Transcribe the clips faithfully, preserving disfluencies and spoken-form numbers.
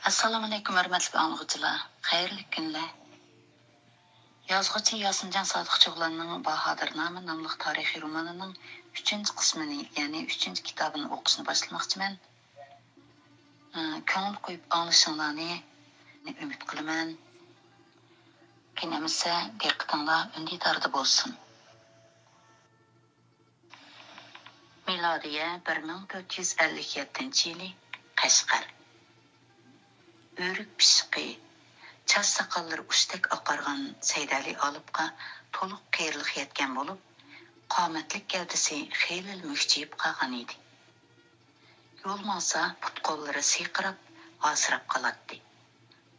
ئەسسالامۇئەلەيكۇم، ھۆرمەتلىك ئاڭلىغۇچىلار، خەيرلىك كۈنلەر. يازغۇچى ياسىنجان سادىق چوغلاننىڭ باھادىرنامە ناملىق تارىخىي رومانىنىڭ ئۈچىنچى قىسمىنى، يەنى ئۈچىنچى كىتابىنى ئوقۇشنى باشلىماقچىمەن. ئى، كۆڭۈل قويۇپ ئاڭلىشىڭلارنى ئۈمىد قىلىمەن. كېيىن ئەمىسە دىققىتىڭلار ئۈندىداردا بولسۇن. مىلادىيە بىر مىڭ تۆت يۈز ئەللىك يەتتىنچى يىلى، قەشقەر. ئۆرۈك پىششىقى، چاچ ساقاللىرى ئۇچتەك ئاقارغان سەيدەلى ئالىپقا تولۇق قېرىلىق يەتكەن بولۇپ، قامەتلىك گەۋدىسى خېلىلا مۈكچىيىپ قالغان ئىدى. يول ماڭسا پۇت-قوللىرى سىرقىراپ، ھاسىراپ قالاتتى.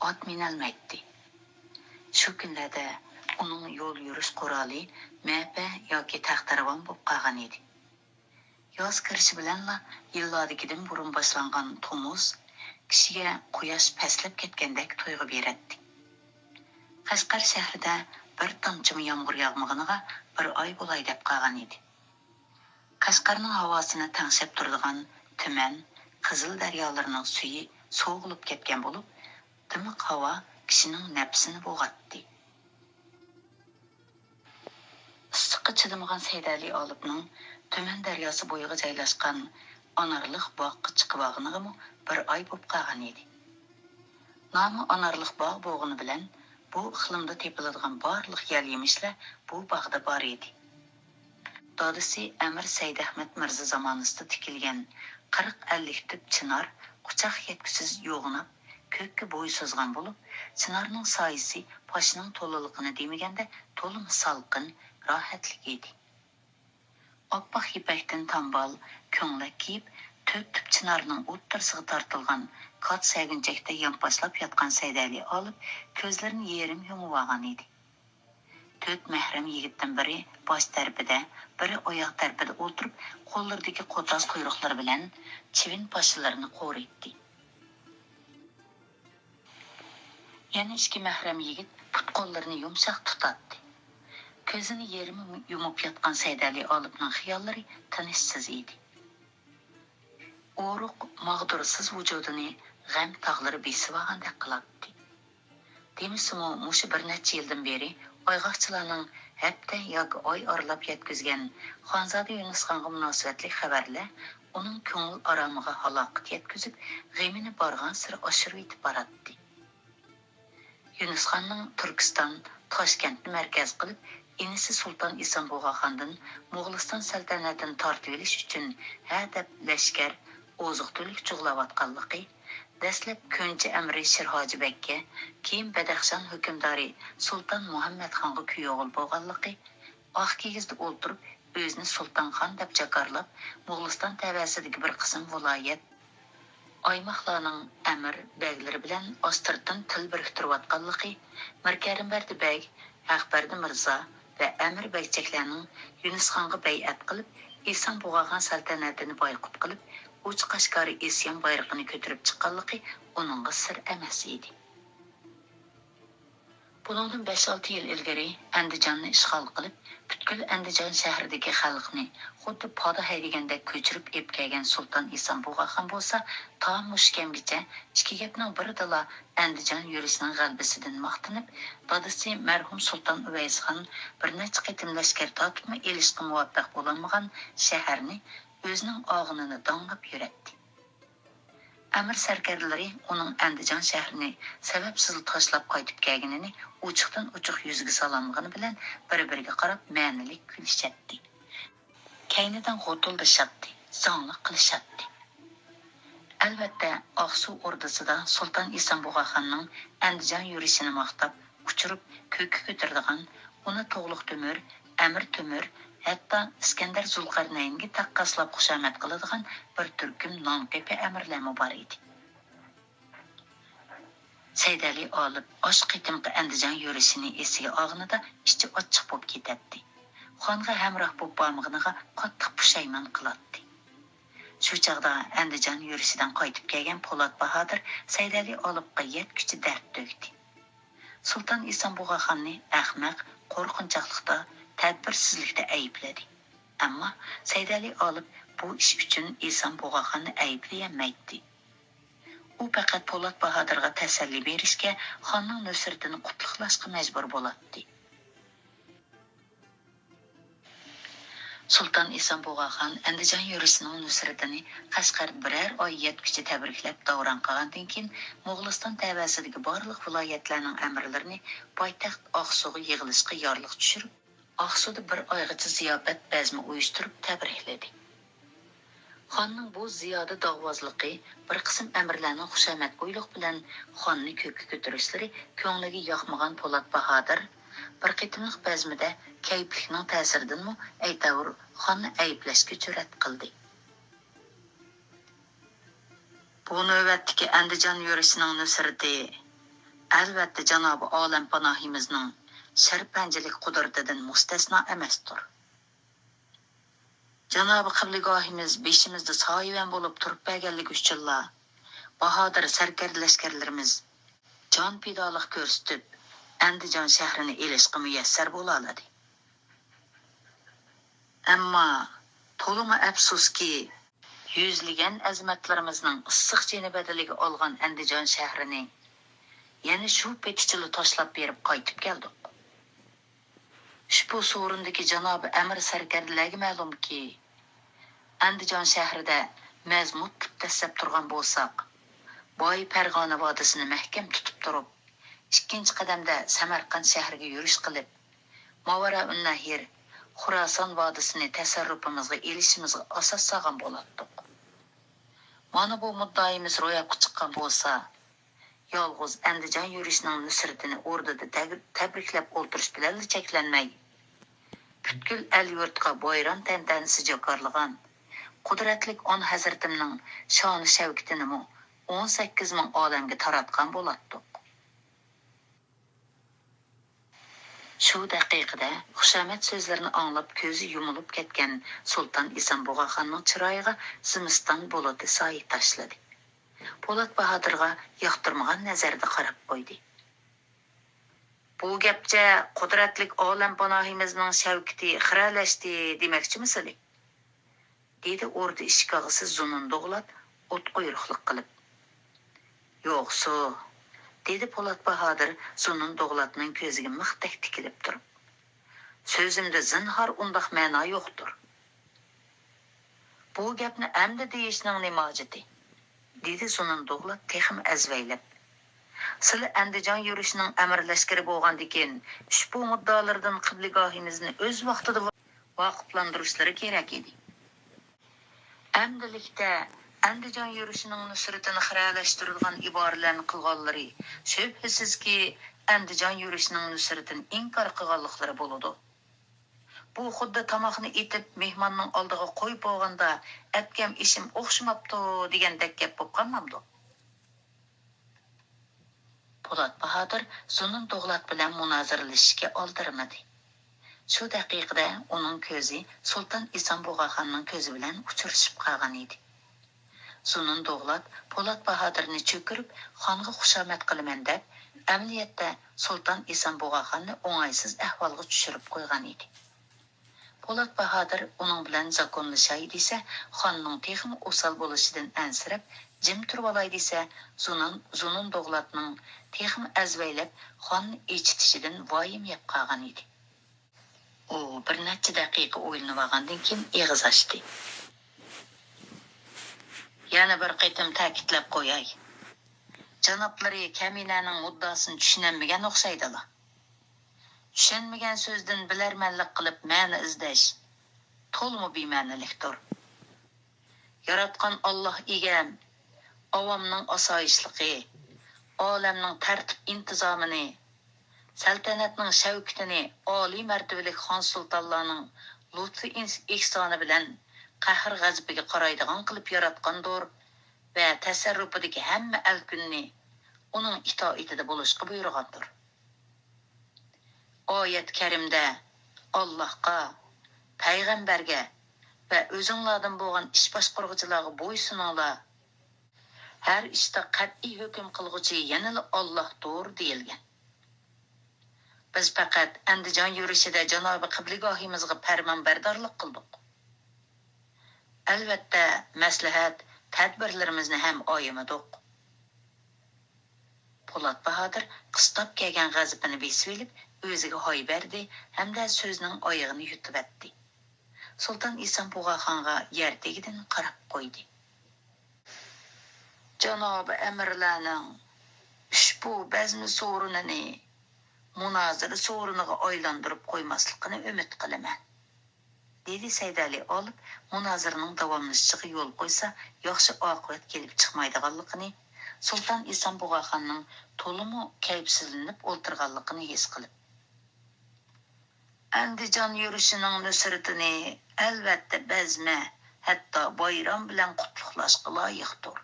ئات مىنەلمەيتتى. شۇ كۈنلەردە ئۇنىڭ يول يۈرۈش قورالى مەپە ياكى تەختىراۋان بولۇپ قالغان ئىدى. ياز كىرىشى بىلەنلا يىللاردىكىدىن بۇرۇن باشلانغان تومۇز كىشىگە قۇياش پەسلەپ كەتكەندەك تۇيغۇ بېرەتتى. قەشقەر شەھىرىدە بىر تامچىمۇ يامغۇر ياغمىغىنىغا بىر ئاي بولاي دەپ قالغان ئىدى. قەشقەرنىڭ ھاۋاسىنى تەڭشەپ تۇرىدىغان تۈمەن، قىزىل دەريالىرىنىڭ سۈيى سوغۇلۇپ كەتكەن بولۇپ، دىمىق ھاۋا كىشىنىڭ نەپسىنى بوغاتتى. ئىسسىققا چىدىمىغان سەيدەلى ئالىپنىڭ تۈمەن دەرياسى بويىغا جايلاشقان ئانارلىق باغقا چىقىۋالغىنىغىمۇ بىر ئاي بولۇپ قالغان ئىدى. نامى ئانارلىق باغ بولغىنى بىلەن، بۇ ئىقلىمدا تېپىلىدىغان بارلىق يەل-يېمىشلەر بۇ باغدا بار ئىدى. دادىسى ئەمىر سەيدئەخمەت مىرزا زامانىسىدا تىكىلگەن قىرىق-ئەللىك تۈپ چىنار قۇچاق يەتكۈسىز يوغىناپ، كۆككە بوي سوزغان بولۇپ، چىنارنىڭ سايىسى پاشىنىڭ تولىلىقىنى دېمىگەندە تولىمۇ سالقىن، راھەتلىك ئىدى. ئاپئاق يىپەكتىن تامبال، كۆڭلەك كىيىپ، تۆت تۈپ چىنارنىڭ ئوتتۇرىسىغا تارتىلغان كات سەگىنچەكتە يانپاشلاپ ياتقان سەيدەلى ئالىپ كۆزلىرىنى يېرىم يۇمۇۋالغان ئىدى. تۆت مەھرەم يىگىتتىن بىرى باش تەرىپىدە، بىرى ئاياغ تەرىپىدە ئولتۇرۇپ، قوللىرىدىكى قوتاز قۇيرۇقلىرى بىلەن چىۋىن پاشىلىرىنى قورۇيتتى. يەنە ئىككى مەھرەم يىگىت پۇت-قوللىرىنى يۇمشاق تۇتاتتى. كۆزىنى يېرىم يۇمۇپ ياتقان سەيدەلى ئالىپنىڭ خىياللىرى تىنچسىز ئىدى. ئورۇق، ماغدۇرسىز ۋۇجۇدىنى غەم تاغلىرى بېسىۋالغاندەك قىلاتتى. دېمىسىمۇ، مۇشۇ بىر نەچچە يىلدىن بېرى ئايغاقچىلارنىڭ ھەپتە ياكى ئاي ئارىلاپ يەتكۈزگەن خانزادە يۇنۇسخانغا مۇناسىۋەتلىك خەۋەرلەر ئۇنىڭ كۆڭۈل ئارامىغا ھالاقىتى يەتكۈزۈپ، غېمىنى بارغانسېرى ئاشۇرۇۋېتىپ باراتتى. يۇنۇسخاننىڭ تۈركىستان، تاشكەنتنى مەركەز قىلىپ، ئىنىسى سۇلتان ئىسان بۇغاخاندىن موغۇلىستان سەلتەنىتىنى تارتىۋېلىش ئۈچۈن ھە دەپ لەشكەر، ئوزۇق-تۈلۈك جۇغلاۋاتقانلىقى، دەسلەپ كۆنچى ئەمىرى شىرھاجى بەگكە، كېيىن بەدەخشان ھۆكۈمدارى سۇلتان مۇھەممەتخانغا كۈيئوغۇل بولغانلىقى، ئاق كىگىزدە ئولتۇرۇپ، ئۆزىنى سۇلتانخان دەپ جاكارلاپ، موغۇلىستان تەۋەسىدىكى بىر قىسىم ۋىلايەت، ئايماقلارنىڭ ئەمىر، بەگلىرى بىلەن ئاستىرتىن تىل بىرىكتۈرۈۋاتقانلىقى، مىركەرىمبەردى بەگ، ھەقبەردى مىرزا ۋە ئەمىر بەگچەكلەرنىڭ يۇنۇسخانغا بەيئەت قىلىپ، ئىسان بۇغاخان سەلتەنىتىنى بايقۇپ قېلىپ، ئوچۇق-ئاشكارا ئىسيان بايرىقىنى كۆتۈرۈپ چىققانلىقى ئۇنىڭغا سىر ئەمەس ئىدى. بۇنىڭدىن بەش-ئالتە يىل ئىلگىرى ئەندىجاننى ئىشغال قىلىپ، پۈتكۈل ئەندىجان شەھىرىدىكى خەلقنى خۇددى پادا ھەيدىگەندەك كۆچۈرۈپ ئېلىپ كەلگەن سۇلتان ئىسان بۇغاخان بولسا، تا مۇشۇ كەمگىچە ئىككى گەپنىڭ بىرىدىلا ئەندىجان يۈرىشىنىڭ غەلىبىسىدىن ماختىنىپ، دادىسى مەرھۇم سۇلتان ئۇۋەيسخان بىر نەچچە قېتىم لەشكەر تارتىپمۇ ئېلىشقا مۇۋەپپەق بولالمىغان شەھەرنى ئۆزىنىڭ ئاغىنىنى داڭلاپ يۈرەتتى. ئەمىر سەركەردىلىرى ئۇنىڭ ئەندىجان شەھىرىنى سەۋەبسىزلا تاشلاپ قايتىپ كەلگىنىنى ئوچۇقتىن ئوچۇق يۈزىگە سالالمىغىنى بىلەن بىر-بىرىگە قاراپ مەنىلىك كۈلۈشەتتى. كەينىدىن غوتۇلدىشاتتى، زاڭلىق قىلىشاتتى. ئەلۋەتتە، ئاقسۇ ئوردىسىدا سۇلتان ئىسان بۇغاخاننىڭ ئەندىجان يۈرۈشىنى ماختاپ، ئۇچۇرۇپ كۆككە كۆتۈرىدىغان، ئۇنى تۇغلۇق تۆمۈر، ئەمىر تۆمۈر، ھەتتا ئىسكەندەر زۇلقەرنەينگە تەققاسلاپ خۇشامەت قىلىدىغان بىر تۈركۈم نانقېپى ئەمىرلەرمۇ بار ئىدى. سەيدەلى ئالىپ ئاشۇ قېتىمقى ئەندىجان يۈرۈشىنى ئېسىگە ئالغىنىدا ئىچى ئاچچىق بولۇپ كېتەتتى. خانغا ھەمراھ بولۇپ بارمىغىنىغا قاتتىق پۇشايمان قىلاتتى. شۇ چاغدا ئەندىجان يۈرۈشىدىن قايتىپ كەلگەن پولات باھادىر سەيدەلى ئالىپقا يەتكۈچە دەرد تۆكتى. سۇلتان ئىسان بۇغاخاننى ئەخمەق، قورقۇنچاقلىقتا، تەدبىرسىزلىكتە ئەيىبلىدى. ئەمما سەيدەلى ئالىپ بۇ ئىش ئۈچۈن ئىسان بۇغاخاننى ئەيىبلىيەلمەيتتى. ئۇ ئۇ پەقەت پولات باھادىرغا تەسەللى بېرىشكە، خاننىڭ نۇسرىتىنى قۇتلۇقلاشقا مەجبۇر بولاتتى. سۇلتان ئېسەن بۇغاخان ئەندىجان يۈرىسىنىڭ نۇسرىتىنى قەشقەردە بىرەر ئاي يەتكۈچە تەبرىكلەپ داۋراڭ قىلغاندىن كېيىن، موغۇلىستان تەۋەسىدىكى بارلىق ۋىلايەتلەرنىڭ ئەمىرلىرىنى پايتەخت ئاقسۇغا يىغىلىشقا يارلىق چۈشۈرۈپ، ئاقسۇدا بىر ئايغىچە زىياپەت بەزمە ئۇيۇشتۇرۇپ تەبرىكلىدى. خاننىڭ بۇ زىيادە داغۋازلىقى بىر قىسىم ئەمىرلەرنىڭ خۇشامەتگويلۇق بىلەن خاننى كۆككە كۆتۈرۈشلىرى كۆڭلىگە ياقمىغان پولات باھادىر بىر قېتىملىق بەزمىدە كەيپلىكنىڭ تەسىرىدىنمۇ ئەيتەۋۇر خاننى ئەيىبلەشكە جۈرئەت قىلدى. بۇ نۆۋەتتىكى ئەندىجان يۈرۈشىنىڭ نۇسرىتى، ئەلۋەتتە، جانابى ئالەمپاناھىمىزنىڭ شەرپەنجىلىك قۇدرىتىدىن مۇستەسنا ئەمەستۇر. جانابى قىبلىگاھىمىز بېشىمىزدا سايىۋەن بولۇپ تۇرۇپ بەرگەنلىكى ئۈچۈنلا، باھادىر سەركەردە لەشكەرلىرىمىز جان پىدالىق كۆرسىتىپ، ئەندىجان شەھىرىنى ئېلىشقا مۇيەسسەر بولالىدى. ئەمما تولىمۇ ئەپسۇسكى، يۈزلىگەن ئەزىمەتلىرىمىزنىڭ ئىسسىق جېنى بەدىلىگە ئالغان ئەندىجان شەھىرىنى يەنە شۇ پېتىچىلا تاشلاپ بېرىپ قايتىپ كەلدۇق. ئۇشبۇ سورۇندىكى جانابىي ئەمىر سەركەردىلەرگە مەلۇمكى، ئەندىجان شەھىرىدە مەزمۇت پۇت دەسسەپ تۇرغان بولساق، باي پەرغانە ۋادىسىنى مەھكەم تۇتۇپ تۇرۇپ، ئىككىنچى قەدەمدە سەمەرقەنت شەھىرىگە يۈرۈش قىلىپ، ماۋارائۇننەھىر، خۇراسان ۋادىسىنى تەسەررۇپىمىزغا ئېلىشىمىزغا ئاساس سالغان بولاتتۇق. مانا بۇ مۇددىئايىمىز روياپقا چىققان بولسا، يالغۇز ئەندىجان يۈرۈشىنىڭ نۇسرىتىنى ئوردىدا تەگ-، تەبرىكلەپ ئولتۇرۇش بىلەنلا چەكلەنمەي، پۈتكۈل ئەل-يۇرتقا بايرام تەنتەنىسى جاكارلىغان قۇدرەتلىك ئانا ھەزرىتىمنىڭ شانى-شەۋكىتىنىمۇ ئون سەككىز مىڭ ئالەمگە تاراتقان بولاتتۇق. شۇ دەقىقىدە خۇشامەت سۆزلىرىنى ئاڭلاپ كۆزى يۇمۇلۇپ كەتكەن سۇلتان ئىسان بۇغاخاننىڭ چىرايىغا زىمىستان بۇلۇتى سايە تاشلىدى. پولات باھادىرغا ياقتۇرمىغان نەزەردە قاراپ قويدى. بۇ گەپچە قۇدرەتلىك ئالەمپاناھىمىزنىڭ شەۋكىتى خىرەلەشتى دېمەكچىمۇسىلى؟ دېدى ئوردا ئىشىك ئاغىسى زۇنۇن دوغلات ئوت قۇيرۇقلۇق قىلىپ. يوقسۇ، دېدى پولات باھادىر زۇنۇن دوغلاتنىڭ كۆزىگە مىختەك تىكىلىپ تۇرۇپ. سۆزۈمدە زىنھار ئۇنداق مەنا يوقتۇر. بۇ گەپنى ئەمدى دېيىشنىڭ نېمە ھاجىتى؟ دېدى زۇنۇن دوغلات تېخىمۇ ئەزۋەيلەپ. سىلى ئەندىجان يۈرۈشىنىڭ ئەمىر لەشكىرى بولغاندىكىن، ئۇشبۇ مۇددىئالىرىدىن قىبلىگاھىمىزنى ئۆز ۋاقتىدا ۋاقىپلاندۇرۇشلىرى كېرەك ئىدى. ئەمدىلىكتە ئەندىجان يۈرۈشىنىڭ نۇسرىتىنى خىرەلەشتۈرىدىغان ئىبارىلەرنى قىلغانلىرى، شۈبھىسىزكى، ئەندىجان يۈرۈشىنىڭ نۇسرىتىنى ئىنكار قىلغانلىقلىرى بولىدۇ. بۇ خۇددى تاماقنى ئېتىپ، مېھماننىڭ ئالدىغا قويۇپ بولغاندا، «ئەتكەم ئېشىم ئوخشىماپتۇ» دېگەندەك گەپ بولۇپ قالمامدۇ؟ پولات باھادىر زۇنۇن دوغلات بىلەن مۇنازىرىلىشىشكە ئالدىرىمىدى. شۇ دەقىقىدە ئۇنىڭ كۆزى سۇلتان ئىسان بۇغاخاننىڭ كۆزى بىلەن ئۇچرىشىپ قالغان ئىدى. زۇنۇن دوغلات پولات باھادىرنى چۆكۈرۈپ، خانغا خۇشامەت قىلىمەن دەپ، ئەمەلىيەتتە سۇلتان ئىسان بۇغاخاننى ئوڭايسىز ئەھۋالغا چۈشۈرۈپ قويغان ئىدى. پولات باھادىر ئۇنىڭ بىلەن زاكونلىشاي دېسە، خاننىڭ تېخىمۇ ئوسال بولۇشىدىن ئەنسىرەپ، جىم تۇرۇۋالاي دېسە، زۇنۇن، زۇنۇن دوغلاتنىڭ تېخىمۇ ئەزۋەيلەپ خاننى ئېچىتىشىدىن ۋايىم يەپ قالغان ئىدى. ئۇ بىر نەچچە دەقىقە ئويلىنىۋالغاندىن كېيىن ئېغىز ئاچتى. يەنە بىر قېتىم تەكىتلەپ قوياي. جانابلىرى كەمىنەنىڭ مۇددىئاسىنى چۈشىنەلمىگەن ئوخشايدىلا. چۈشەنمىگەن سۆزدىن بىلەرمەنلىك قىلىپ مەنە ئىزدەش تولىمۇ بىمەنىلىكتۇر. ياراتقان ئاللاھ ئىگەم، ئاۋامنىڭ ئاسايىشلىقى، ئالەمنىڭ تەرتىپ ئىنتىزامىنى، سەلتەنەتنىڭ شەۋكىتىنى ئالىي مەرتىۋىلىك خان سۇلتانلارنىڭ لۇتپى ئىنس-، ئېھسانى بىلەن قەھرى غەزىپىگە قارايدىغان قىلىپ ياراتقاندۇر ۋە تەسەررۇپىدىكى ھەممە ئەلكۈننى ئۇنىڭ ئىتائىتىدە بولۇشقا بۇيرۇغاندۇر. ئايەت كەرىمدە، «ئاللاھقا، پەيغەمبەرگە ۋە ئۆزۈڭلاردىن بولغان ئىش باشقۇرغۇچىلارغا بويسۇنۇڭلار. ھەر ئىشتا قەتئىي ھۆكۈم قىلغۇچى يەنىلا ئاللاھتۇر» دېيىلگەن. بىز پەقەت ئەندىجان يۈرۈشىدە جانابىي قىبلىگاھىمىزغا پەرمانبەردارلىق قىلدۇق. ئەلۋەتتە، مەسلىھەت، تەدبىرلىرىمىزنى ھەم ئايىمىدۇق. باھادىر قىستاپ كەلگەن غەزىپىنى بېسىۋېلىپ، ئۆزىگە ھاي بەردى ھەمدە سۆزىنىڭ ئايىغىنى يۇتۇۋەتتى. سۇلتان ئىسان بۇغاخانغا يەر تېگىدىن قاراپ قويدى. جانابىي ئەمىرلەرنىڭ ئۇشبۇ بەزمە سورۇنىنى مۇنازىرە سورۇنىغا ئايلاندۇرۇپ قويماسلىقىنى ئۈمىد قىلىمەن، دېدى سەيدەلى ئالىپ، مۇنازىرىنىڭ داۋاملىشىشىغا يول قويسا، ياخشى ئاقىۋەت كېلىپ چىقمايدىغانلىقىنى سۇلتان ئىسان بۇغاخاننىڭ تولىمۇ كەيپسىزلىنىپ ئولتۇرغانلىقىنى ھېس قىلىپ. ئەندىجان يۈرۈشىنىڭ نۇسرىتىنى ئەلۋەتتە بەزمە، ھەتتا بايرام بىلەن قۇتلۇقلاشقا لايىقتۇر.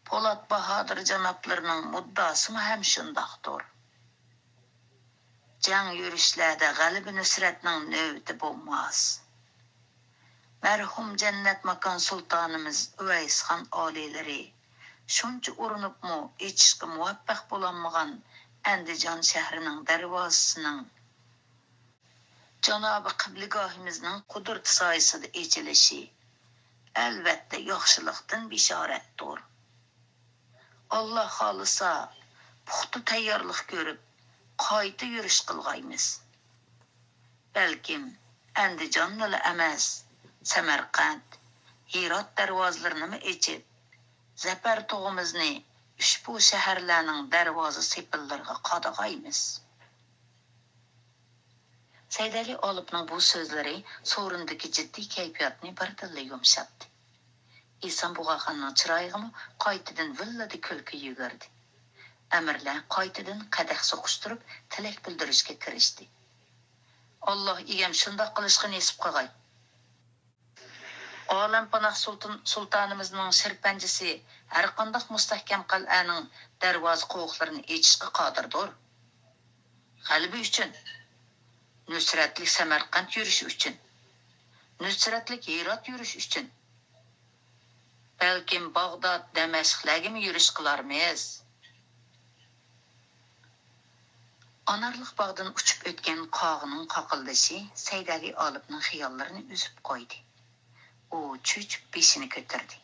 پولات باھادىر جانابلىرىنىڭ مۇددىئاسىمۇ ھەم شۇنداقتۇر. جەڭ يۈرۈشلەردە غەلىبە نۇسرەتنىڭ نۆۋىتى بولماس. مەرھۇم جەننەت ماكان سۇلتانىمىز ئۇۋەيسخان ئالىيلىرى شۇنچە ئۇرۇنۇپمۇ ئېچىشقا مۇۋەپپەق بولالمىغان ئەندىجان شەھىرىنىڭ دەرۋازىسىنىڭ جانابى قىبلىگاھىمىزنىڭ قۇدرىتى سايىسىدا ئېچىلىشى ئەلۋەتتە ياخشىلىقتىن بېشارەتتۇر. ئاللا خالىسا، پۇختا تەييارلىق كۆرۈپ، قايتا يۈرۈش قىلغايمىز. بەلكىم ئەندىجاننىلا ئەمەس، سەمەرقەنت، ھىرات دەرۋازىلىرىنىمۇ ئېچىپ، زەپەر تۇغىمىزنى ئۇشبۇ شەھەرلەرنىڭ دەرۋازا سېپىللىرىغا قادىغايمىز. سەيدەلى ئالىپنىڭ بۇ سۆزلىرى سورۇندىكى جىددىي كەيپىياتنى بىردىنلا يۇمشاتتى. ئىسان بۇغاخاننىڭ چىرايىغىمۇ قايتىدىن ۋىللىدە كۈلكە يۈگۈردى. ئەمىرلەر قايتىدىن قەدەھ سوقۇشتۇرۇپ، تىلەك بىلدۈرۈشكە كىرىشتى. ئاللا ئىگەم شۇنداق قىلىشقا نېسىپ قىلغاي. ئالەمپاناھ سۇلتان-، سۇلتانىمىزنىڭ شىرپەنجىسى ھەرقانداق مۇستەھكەم قەلئەنىڭ دەرۋازا قوۋۇقلىرىنى ئېچىشقا قادىردۇر. غەلىبە ئۈچۈن، نۇسرەتلىك سەمەرقەنت يۈرۈشى ئۈچۈن، نۇسرەتلىك ھىرات يۈرۈشى ئۈچۈن، بەلكىم باغداد، دەمەشقلەرگىمۇ يۈرۈش قىلارمىز. ئانارلىق باغدىن ئۇچۇپ ئۆتكەن قاغىنىڭ قاقىلدىشى سەيدەلى ئالىپنىڭ خىياللىرىنى ئۈزۈپ قويدى. ئۇ چۆچۈپ بېشىنى كۆتۈردى.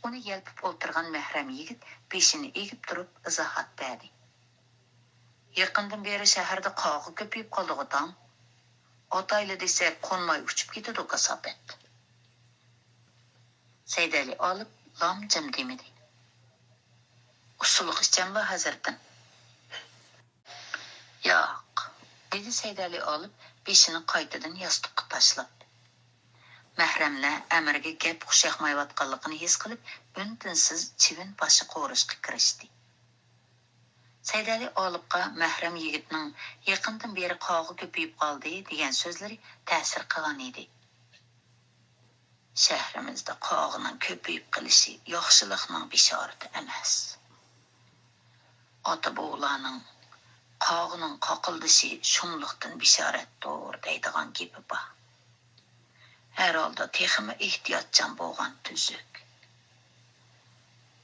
ئۇنى يەلپۈپ ئولتۇرغان مەھرەم يىگىت بېشىنى ئېگىپ تۇرۇپ ئىزاھات بەردى. يېقىندىن بېرى شەھەردە قاغا كۆپىيىپ قالدىغۇ تاڭ. ئاتايلى دېسەك قونماي ئۇچۇپ كېتىدۇ كاساپەت. سەيدەلى ئالىپ لام جىم دېمىدى. ئۇسسۇلۇق ئىچەملا ھەزرىتىم. ياق، دېدى سەيدەلى ئالىپ بېشىنى قايتىدىن ياستۇققا تاشلاپ. مەھرەملەر ئەمىرگە گەپ خۇشياقمايۋاتقانلىقىنى ھېس قىلىپ، ئۈن-تىنسىز چىۋىن پاشا قورۇشقا كىرىشتى. سەيدەلى ئالىپقا مەھرەم يىگىتنىڭ يېقىندىن بېرى قاغا كۆپىيىپ قالدى دېگەن سۆزلىرى تەسىر قىلغان ئىدى. شەھىرىمىزدە قاغىنىڭ كۆپىيىپ قېلىشى ياخشىلىقنىڭ بىشارىتى ئەمەس. ئاتا-بوۋىلارنىڭ قاغىنىڭ قاقىلدىشى شۇملۇقتىن بىشارەتتۇر دەيدىغان گېپى بار. ھەر ھالدا تېخىمۇ ئېھتىياتچان بولغان تۈزۈك.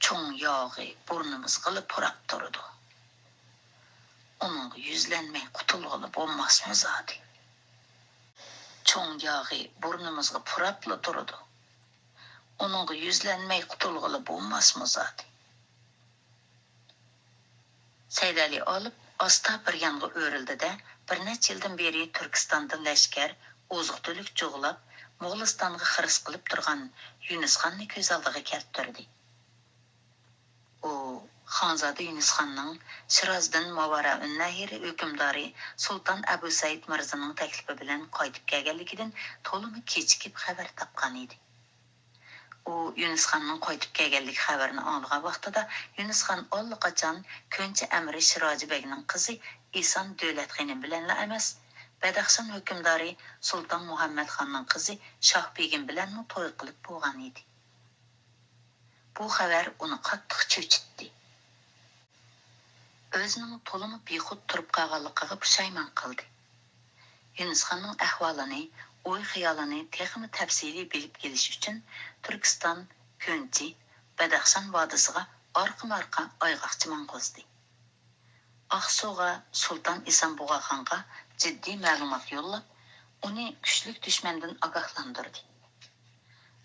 چوڭ ياغى بۇرنىمىزغىلا پۇراپ تۇرىدۇ. ئۇنىڭغا يۈزلەنمەي قۇتۇلغىلى بولماسمۇ زادى؟ چوڭ ياغى بۇرنىمىزغا پۇراپلا تۇرىدۇ. ئۇنىڭغا يۈزلەنمەي قۇتۇلغىلى بولماسمۇ زادى؟ سەيدەلى ئالىپ ئاستا بىر يانغا ئۆرۈلدى-دە، بىر نەچچە يىلدىن بېرى تۈركىستاندا لەشكەر، ئوزۇق-تۈلۈك جۇغلاپ، موغۇلىستانغا خىرىس قىلىپ تۇرغان يۈنۈسخاننى كۆز ئالدىغا كەلتۈردى. ئۇ خانزادە يۈنۈسخاننىڭ شىرازدىن ماۋارائۇننەھىر ھۆكۈمدارى سۇلتان ئەبۇسەئىد مىرزىنىڭ تەكلىپى بىلەن قايتىپ كەلگەنلىكىدىن تولىمۇ كېچىكىپ خەۋەر تاپقان ئىدى. ئۇ يۈنۈسخاننىڭ قايتىپ كەلگەنلىك خەۋىرىنى ئاڭلىغان ۋاقتىدا، يۈنۈسخان ئاللىقاچان كۆنچى ئەمىرى شىراجى بەگنىڭ قىزى ئىسان دۆلەت خېنىم بىلەنلا ئەمەس، بەدەخشان ھۆكۈمدارى سۇلتان مۇھەممەد خاننىڭ قىزى شاھ بېگىم بىلەنمۇ توي قىلىپ بولغان ئىدى. بۇ خەۋەر ئۇنى قاتتىق چۆچۈتتى. ئۆزىنىڭ تولىمۇ بىخۇد تۇرۇپ قالغانلىقىغا پۇشايمان قىلدى. يۈنۈسخاننىڭ ئەھۋالىنى، ئوي-خىيالىنى تېخىمۇ تەپسىلىي بىلىپ كېلىش ئۈچۈن تۈركىستان، كۆنچى، بەدەخشان ۋادىسىغا ئارقىمۇ-ئارقا ئايغاقچى ماڭغۇزدى. ئاقسۇغا سۇلتان ئىسان بۇغاخانغا جىددىي مەلۇمات يوللاپ، ئۇنى كۈچلۈك دۈشمەندىن ئاگاھلاندۇردى.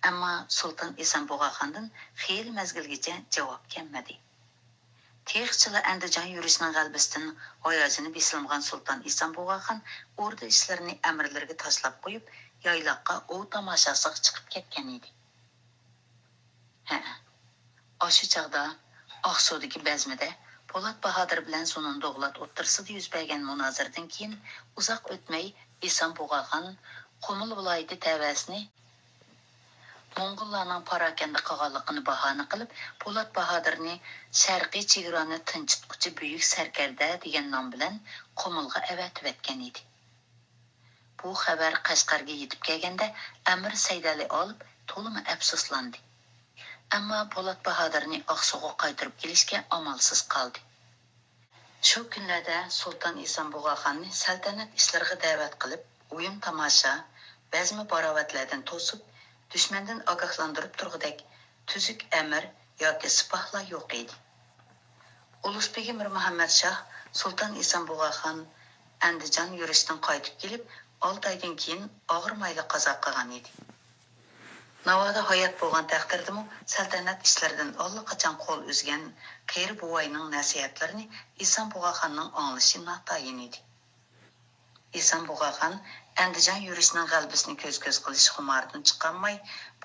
ئەمما سۇلتان ئىسان بۇغاخاندىن خېلى مەزگىلگىچە جاۋاب كەلمىدى. تېخىچىلا ئەندىجان يۈرۈشنىڭ غەلىبىسىدىن ھاياجىنى بېسىلمىغان سۇلتان ئىسان بۇغاخان ئوردا ئىشلىرىنى ئەمىرلىرىگە تاشلاپ قويۇپ، يايلاققا ئوۋ تاماشاسىغا چىقىپ كەتكەن ئىدى. ھە، ئاشۇ چاغدا ئاقسۇدىكى بەزمىدە پولات باھادىر بىلەن زۇنۇن دوغلات ئوتتۇرىسىدا يۈز بەرگەن مۇنازىرىدىن كېيىن ئۇزاق ئۆتمەي ئىسان بۇغاخان قۇمۇل ۋىلايىتى تەۋەسىنى موڭغۇللارنىڭ پاراكەندە قىلغانلىقىنى باھانە قىلىپ، پولات باھادىرنى شەرقىي چېگرانى تىنچىتقۇچى بۈيۈك سەركەردە دېگەن نام بىلەن قۇمۇلغا ئەۋەتىۋەتكەن ئىدى. بۇ خەۋەر قەشقەرگە يېتىپ كەلگەندە، ئەمىر سەيدەلى ئالىپ تولىمۇ ئەپسۇسلاندى. ئەمما پولات باھادىرنى ئاقسۇغا قايتۇرۇپ كېلىشكە ئامالسىز قالدى. شۇ كۈنلەردە سۇلتان ئىسان بۇغاخاننى سەلتەنەت ئىشلىرىغا دەۋەت قىلىپ، ئويۇن تاماشا، بەزمە باراۋەتلەردىن توسۇپ، دۈشمەندىن ئاگاھلاندۇرۇپ تۇرغۇدەك تۈزۈك ئەمىر ياكى سىپاھلار يوق ئىدى. ئۇلۇسبېگى مىرمۇھەممەد شاھ سۇلتان ئىسان بۇغاخان ئەندىجان يۈرۈشتىن قايتىپ كېلىپ، ئالتە ئايدىن كېيىن ئاغرىمايلا قازا قىلغان ئىدى. ناۋادا ھايات بولغان تەقدىردىمۇ سەلتەنەت ئىشلىرىدىن ئاللىقاچان قول ئۈزگەن قېرى بوۋاينىڭ نەسىھەتلىرىنى ئىسان بۇغاخاننىڭ ئاڭلىشى ناتايىن ئىدى. ئىسان بۇغاخان ئەندىجان يۈرۈشنىڭ غەلىبىسىنى كۆز-كۆز قىلىش خۇمارىدىن چىقالماي،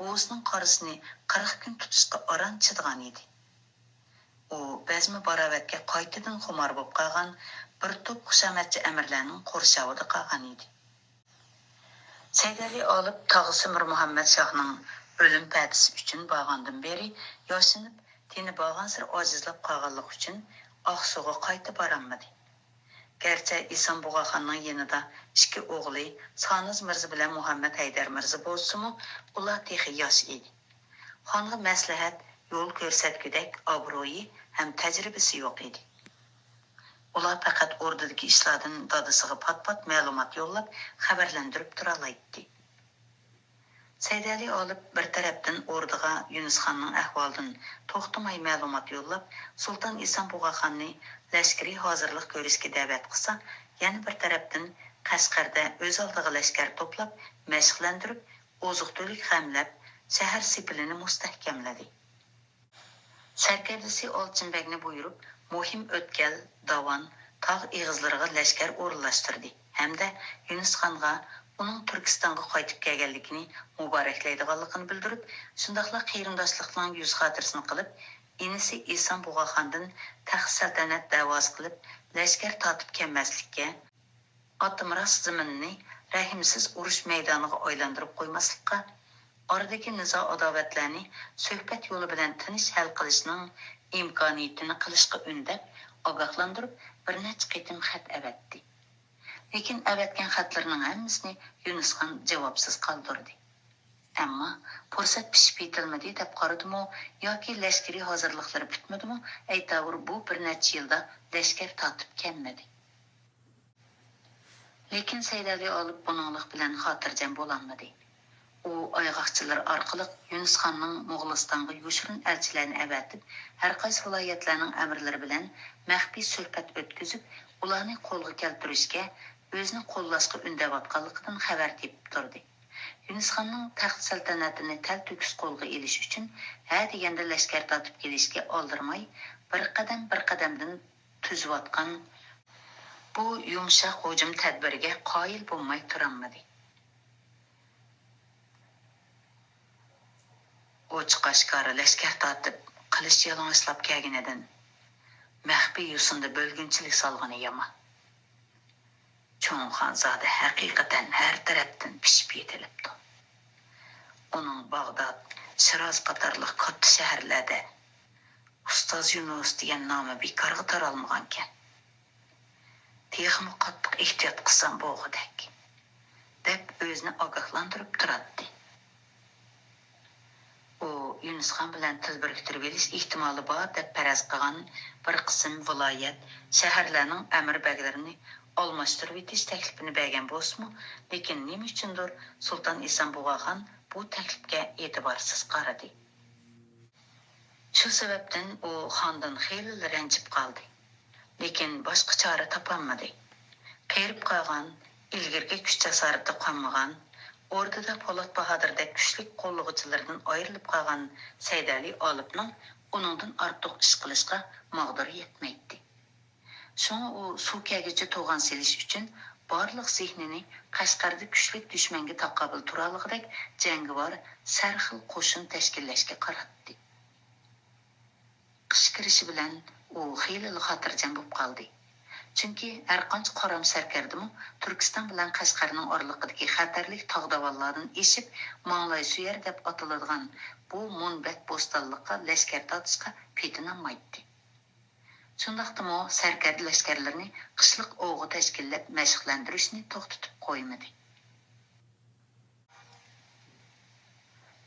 بوۋىسىنىڭ قارىسىنى قىرىق كۈن تۇتۇشقا ئاران چىدىغان ئىدى. ئۇ بەزمە باراۋەتكە قايتىدىن خۇمار بولۇپ قالغان بىر توپ خۇشامەتچى ئەمىرلەرنىڭ قورشاۋىدا قالغان ئىدى. سەيدەلى ئالىپ تاغىسى مىرمۇھەممەد شاھنىڭ ئۆلۈم پەدىسى ئۈچۈن بارغاندىن بېرى ياشىنىپ، تېنى بارغانسېرى ئاجىزلاپ قالغانلىقى ئۈچۈن ئاقسۇغا قايتا بارالمىدى. گەرچە ئىسان بۇغاخاننىڭ يېنىدا ئىككى ئوغلى سانىز مىرزا بىلەن مۇھەممەد ھەيدەر مىرزا بولسىمۇ، ئۇلار تېخى ياش ئىدى. خانغا مەسلىھەت، يول كۆرسەتكۈدەك ئابرۇيى ھەم تەجرىبىسى يوق ئىدى. ئۇلار پەقەت ئوردىدىكى ئىشلاردىن دادىسىغا پات-پات مەلۇمات يوللاپ، خەۋەرلەندۈرۈپ تۇرالايتتى. سەيدەلى ئالىپ بىر تەرەپتىن ئوردىغا يۈنۈسخاننىڭ ئەھۋالىدىن توختىماي مەلۇمات يوللاپ، سۇلتان ئىسان بۇغاخاننى لەشكىرىي ھازىرلىق كۆرۈشكە دەۋەت قىلسا، يەنە بىر تەرەپتىن قەشقەردە ئۆز ئالدىغا لەشكەر توپلاپ، مەشىقلەندۈرۈپ، ئوزۇق-تۈلۈك غەملەپ، شەھەر سېپىلىنى مۇستەھكەملىدى. سەركەردىسى ئالچىن بەگنى بۇيرۇپ، مۇھىم ئۆتكەل، داۋان، تاغ ئېغىزلىرىغا لەشكەر ئورۇنلاشتۇردى ھەمدە يۈنۈسخانغا ئۇنىڭ تۈركىستانغا قايتىپ كەلگەنلىكىنى مۇبارەكلەيدىغانلىقىنى بىلدۈرۈپ، شۇنداقلا قېرىنداشلىقنىڭ يۈز خاتىرىسىنى قىلىپ، ئىنىسى ئىسان بۇغاخاندىن تەخت سەلتەنەت دەۋاسى قىلىپ، لەشكەر تارتىپ كەلمەسلىككە، ئاتا مىراس زېمىنىنى رەھىمسىز ئۇرۇش مەيدانىغا ئايلاندۇرۇپ قويماسلىققا، ئارىدىكى نىزا-ئاداۋەتلەرنى سۆھبەت يولى بىلەن تىنچ ھەل قىلىشنىڭ ئىمكانىيىتىنى قىلىشقا ئۈندەپ، ئاگاھلاندۇرۇپ، بىر نەچچە قېتىم خەت ئەۋەتتى. لېكىن ئەۋەتكەن خەتلىرىنىڭ ھەممىسىنى يۈنۈسخان جاۋابسىز قالدۇردى. ئەمما پۇرسەت پىشىپ يېتىلمىدى دەپ قارىدىمۇ ياكى لەشكىرىي ھازىرلىقلىرى پۈتمىدىمۇ، ئەيتاۋۇر بۇ بىر نەچچە يىلدا لەشكەر تارتىپ كەلمىدى. لېكىن سەيدەلى ئالىپ بۇنىڭلىق بىلەن خاتىرجەم بولالمىدى. ئۇ ئايغاقچىلىرى ئارقىلىق يۈنۈسخاننىڭ موغۇلىستانغا يوشۇرۇن ئەلچىلەرنى ئەۋەتىپ، ھەرقايسى ۋىلايەتلەرنىڭ ئەمىرلىرى بىلەن مەخپىي سۆھبەت ئۆتكۈزۈپ، ئۇلارنى قولغا كەلتۈرۈشكە، ئۆزىنى قوللاشقا ئۈندەۋاتقانلىقىدىن خەۋەر تېپىپ تۇردى. يۈنۈسخاننىڭ تەخت سەلتەنەتىنى تەلتۆكۈس قولغا ئېلىش ئۈچۈن ھە دېگەندە لەشكەر تارتىپ كېلىشكە ئالدىرىماي، بىر قەدەم بىر قەدەمدىن تۈزۈۋاتقان بۇ يۇمشاق ھۇجۇم تەدبىرىگە قايىل بولماي تۇرالمىدى. ئوچۇق-ئاشكارا لەشكەر تارتىپ، قىلىچ يالىڭاچلاپ كەلگىنىدىن مەخپىي يوسۇندا بۆلگۈنچىلىك سالغىنى يامان. چوڭ خانزادە ھەقىقەتەن ھەر تەرەپتىن پىشىپ يېتىلىپتۇ. ئۇنىڭ باغداد، شىراز قاتارلىق كاتتا شەھەرلەردە ئۇستاز يۇنۇس دېگەن نامى بىكارغا تارالمىغانىكەن. تېخىمۇ قاتتىق ئېھتىيات قىلسام بولغۇدەك، دەپ ئۆزىنى ئاگاھلاندۇرۇپ تۇراتتى. ئۇ يۈنۈسخان بىلەن تىل بىرىكتۈرۈۋېلىش ئېھتىمالى بار دەپ پەرەز قىلغان بىر قىسىم ۋىلايەت، شەھەرلەرنىڭ ئەمىر بەگلىرىنى ئالماشتۇرۇۋېتىش تەكلىپىنى بەرگەن بولسىمۇ، لېكىن نېمە ئۈچۈندۇر سۇلتان ئىسان بۇغاخان بۇ تەكلىپكە ئېتىبارسىز قارىدى. شۇ سەۋەبتىن ئۇ خاندىن خېلىلا رەنجىپ قالدى. لېكىن باشقا چارە تاپالمىدى. قېرىپ قالغان، ئىلگىرىكى كۈچ-جاسارىتى قالمىغان، ئوردىدا پولات باھادىردەك كۈچلۈك قوللىغۇچىلىرىدىن ئايرىلىپ قالغان سەيدەلى ئالىپنىڭ ئۇنىڭدىن ئارتۇق ئىش قىلىشقا ماغدۇرى يەتمەيتتى. شۇڭا ئۇ سۇ كەلگۈچە توغان سېلىش ئۈچۈن بارلىق زېھنىنى قەشقەردە كۈچلۈك دۈشمەنگە تاقابىل تۇرالىغۇدەك جەڭگىۋار سەرخىل قوشۇن تەشكىللەشكە قاراتتى. قىش كىرىشى بىلەن ئۇ خېلىلا خاتىرجەم بولۇپ قالدى. چۈنكى ھەرقانچە قارام سەركەردىمۇ تۈركىستان بىلەن قەشقەرنىڭ ئارىلىقىدىكى خەتەرلىك تاغ داۋانلاردىن ئېشىپ، ماڭلايسۆيەر دەپ ئاتىلىدىغان بۇ مۇنبەت بوستانلىققا لەشكەر تارتىشقا پېتىنالمايتتى. شۇنداقتىمۇ سەركەردە لەشكەرلىرىنى قىشلىق ئوۋغا تەشكىللەپ مەشىقلەندۈرۈشنى توختىتىپ قويمىدى.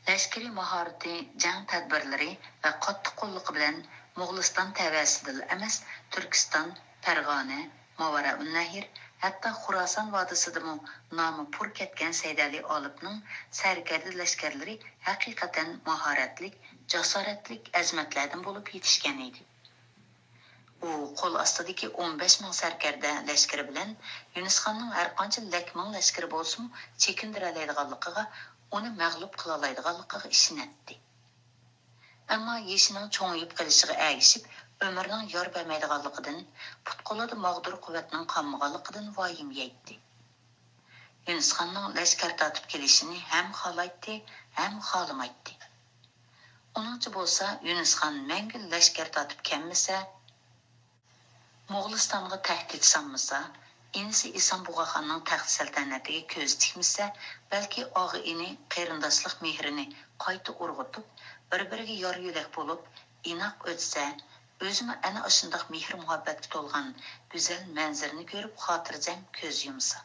لەشكىرىي ماھارىتى، جەڭ تەدبىرلىرى ۋە قاتتىق قوللۇقى بىلەن موغۇلىستان تەۋەسىدىلا ئەمەس، تۈركىستان، پەرغانە، ماۋەرەئۇننەھىر، ھەتتا خۇراسان ۋادىسىدىمۇ نامى پۇر كەتكەن سەيدەلى ئالىپنىڭ سەركەردە لەشكەرلىرى ھەقىقەتەن ماھارەتلىك، جاسارەتلىك ئەزىمەتلەردىن بولۇپ يېتىشكەن ئىدى. ئۇ قول ئاستىدىكى ئون بەش مىڭ سەركەردە لەشكىرى بىلەن يۈنۈسخاننىڭ ھەرقانچە لەك مىڭ لەشكىرى بولسىمۇ چېكىندۈرەلەيدىغانلىقىغا، ئۇنى مەغلۇپ قىلالايدىغانلىقىغا ئىشىنەتتى. ئەمما يېشىنىڭ چوڭىيىپ قېلىشىغا ئەگىشىپ، ئۆمرىنىڭ يار بەرمەيدىغانلىقىدىن، پۇت-قولىدا ماغدۇر قۇۋۋەتنىڭ قالمىغانلىقىدىن ۋايىمە يەيتتى. يۈنۈسخاننىڭ لەشكەر تارتىپ كېلىشىنى ھەم خالايتتى، ھەم خالىمايتتى. ئۇنىڭچە بولسا، يۈنۈسخان مەڭگۈ لەشكەر تارتىپ كەلمىسە، موغۇلىستانغا تەھدىت سالمىسا، ئىنىسى ئىسان بۇغاخاننىڭ تەخت سەلتەنىتىگە كۆزى تىكمىسە، بەلكى ئاغا-ئىنى قېرىنداشلىق مېھرىنى قايتا ئۇرغۇتۇپ، بىر-بىرىگە يار-يۆلەك بولۇپ، ئىناق ئۆتسە، ئۆزىمۇ ئەنە ئاشۇنداق مېھىر-مۇھەببەتكە تولغان گۈزەل مەنزىرىنى كۆرۈپ خاتىرجەم كۆز يۇمسا.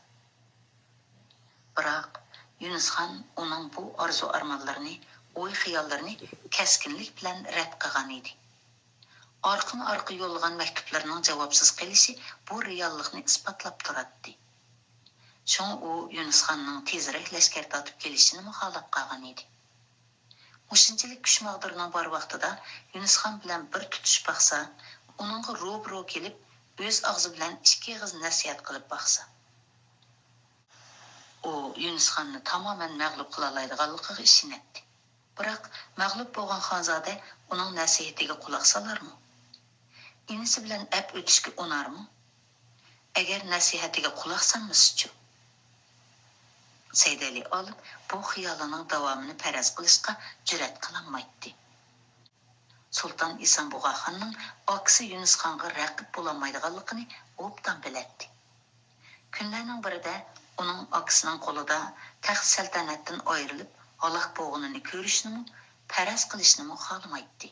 بىراق، يۈنۈسخان ئۇنىڭ بۇ ئارزۇ-ئارمانلىرىنى، ئوي-خىياللىرىنى كەسكىنلىك بىلەن رەت قىلغان ئىدى. ئارقىمۇ ئارقا يوللىغان مەكتۇپلىرىنىڭ جاۋابسىز قېلىشى بۇ رېئاللىقنى ئىسپاتلاپ تۇراتتى. شۇڭا ئۇ يۈنۈسخاننىڭ تېزرەك لەشكەر تارتىپ كېلىشىنىمۇ خالاپ قالغان ئىدى. مۇشۇنچىلىك كۈچ ماغدۇرىنىڭ بار ۋاقتىدا يۈنۈسخان بىلەن بىر تۇتۇشۇپ باقسا، ئۇنىڭغا روبىرو كېلىپ، ئۆز ئاغزى بىلەن ئىككى ئېغىز نەسىھەت قىلىپ باقسا. ئۇ يۈنۈسخاننى تامامەن مەغلۇپ قىلالايدىغانلىقىغا ئىشىنەتتى. بىراق، مەغلۇپ بولغان خانزادە ئۇنىڭ نەسىھىتىگە قۇلاق سالارمۇ؟ ئىنىسى بىلەن ئەپ ئۆتۈشكە ئۇنارمۇ؟ ئەگەر نەسىھەتىگە قۇلاق سالمىسىچۇ؟ سەيدەلى ئالىپ بۇ خىيالىنىڭ داۋامىنى پەرەز قىلىشقا جۈرئەت قىلالمايتتى. سۇلتان ئىسان بۇغاخاننىڭ ئاكىسى يۈنۈسخانغا رەقىب بولالمايدىغانلىقىنى ئوبدان بىلەتتى. كۈنلەرنىڭ بىرىدە ئۇنىڭ ئاكىسىنىڭ قولىدا تەخت سەلتەنەتتىن ئايرىلىپ ھالاك بولغىنىنى كۆرۈشنىمۇ، پەرەز قىلىشنىمۇ خالىمايتتى.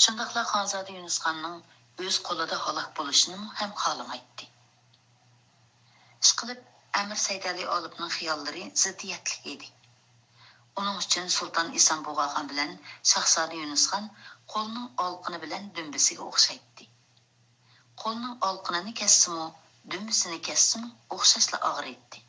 شۇنداقلا خانزادە يۈنۈسخاننىڭ ئۆز قولىدا ھالاك بولۇشىنىمۇ ھەم خالىمايتتى. ئىشقىلىپ، ئەمىر سەيدەلى ئالىپنىڭ خىياللىرى زىددىيەتلىك ئىدى. ئۇنىڭ ئۈچۈن سۇلتان ئىسان بۇغاخان بىلەن شاھزادە يۈنۈسخان قولىنىڭ ئالقىنى بىلەن دۈمبىسىگە ئوخشايتتى. قولىنىڭ ئالقىنىنى كەسسىمۇ، دۈمبىسىنى كەسسىمۇ ئوخشاشلا ئاغرىيتتى.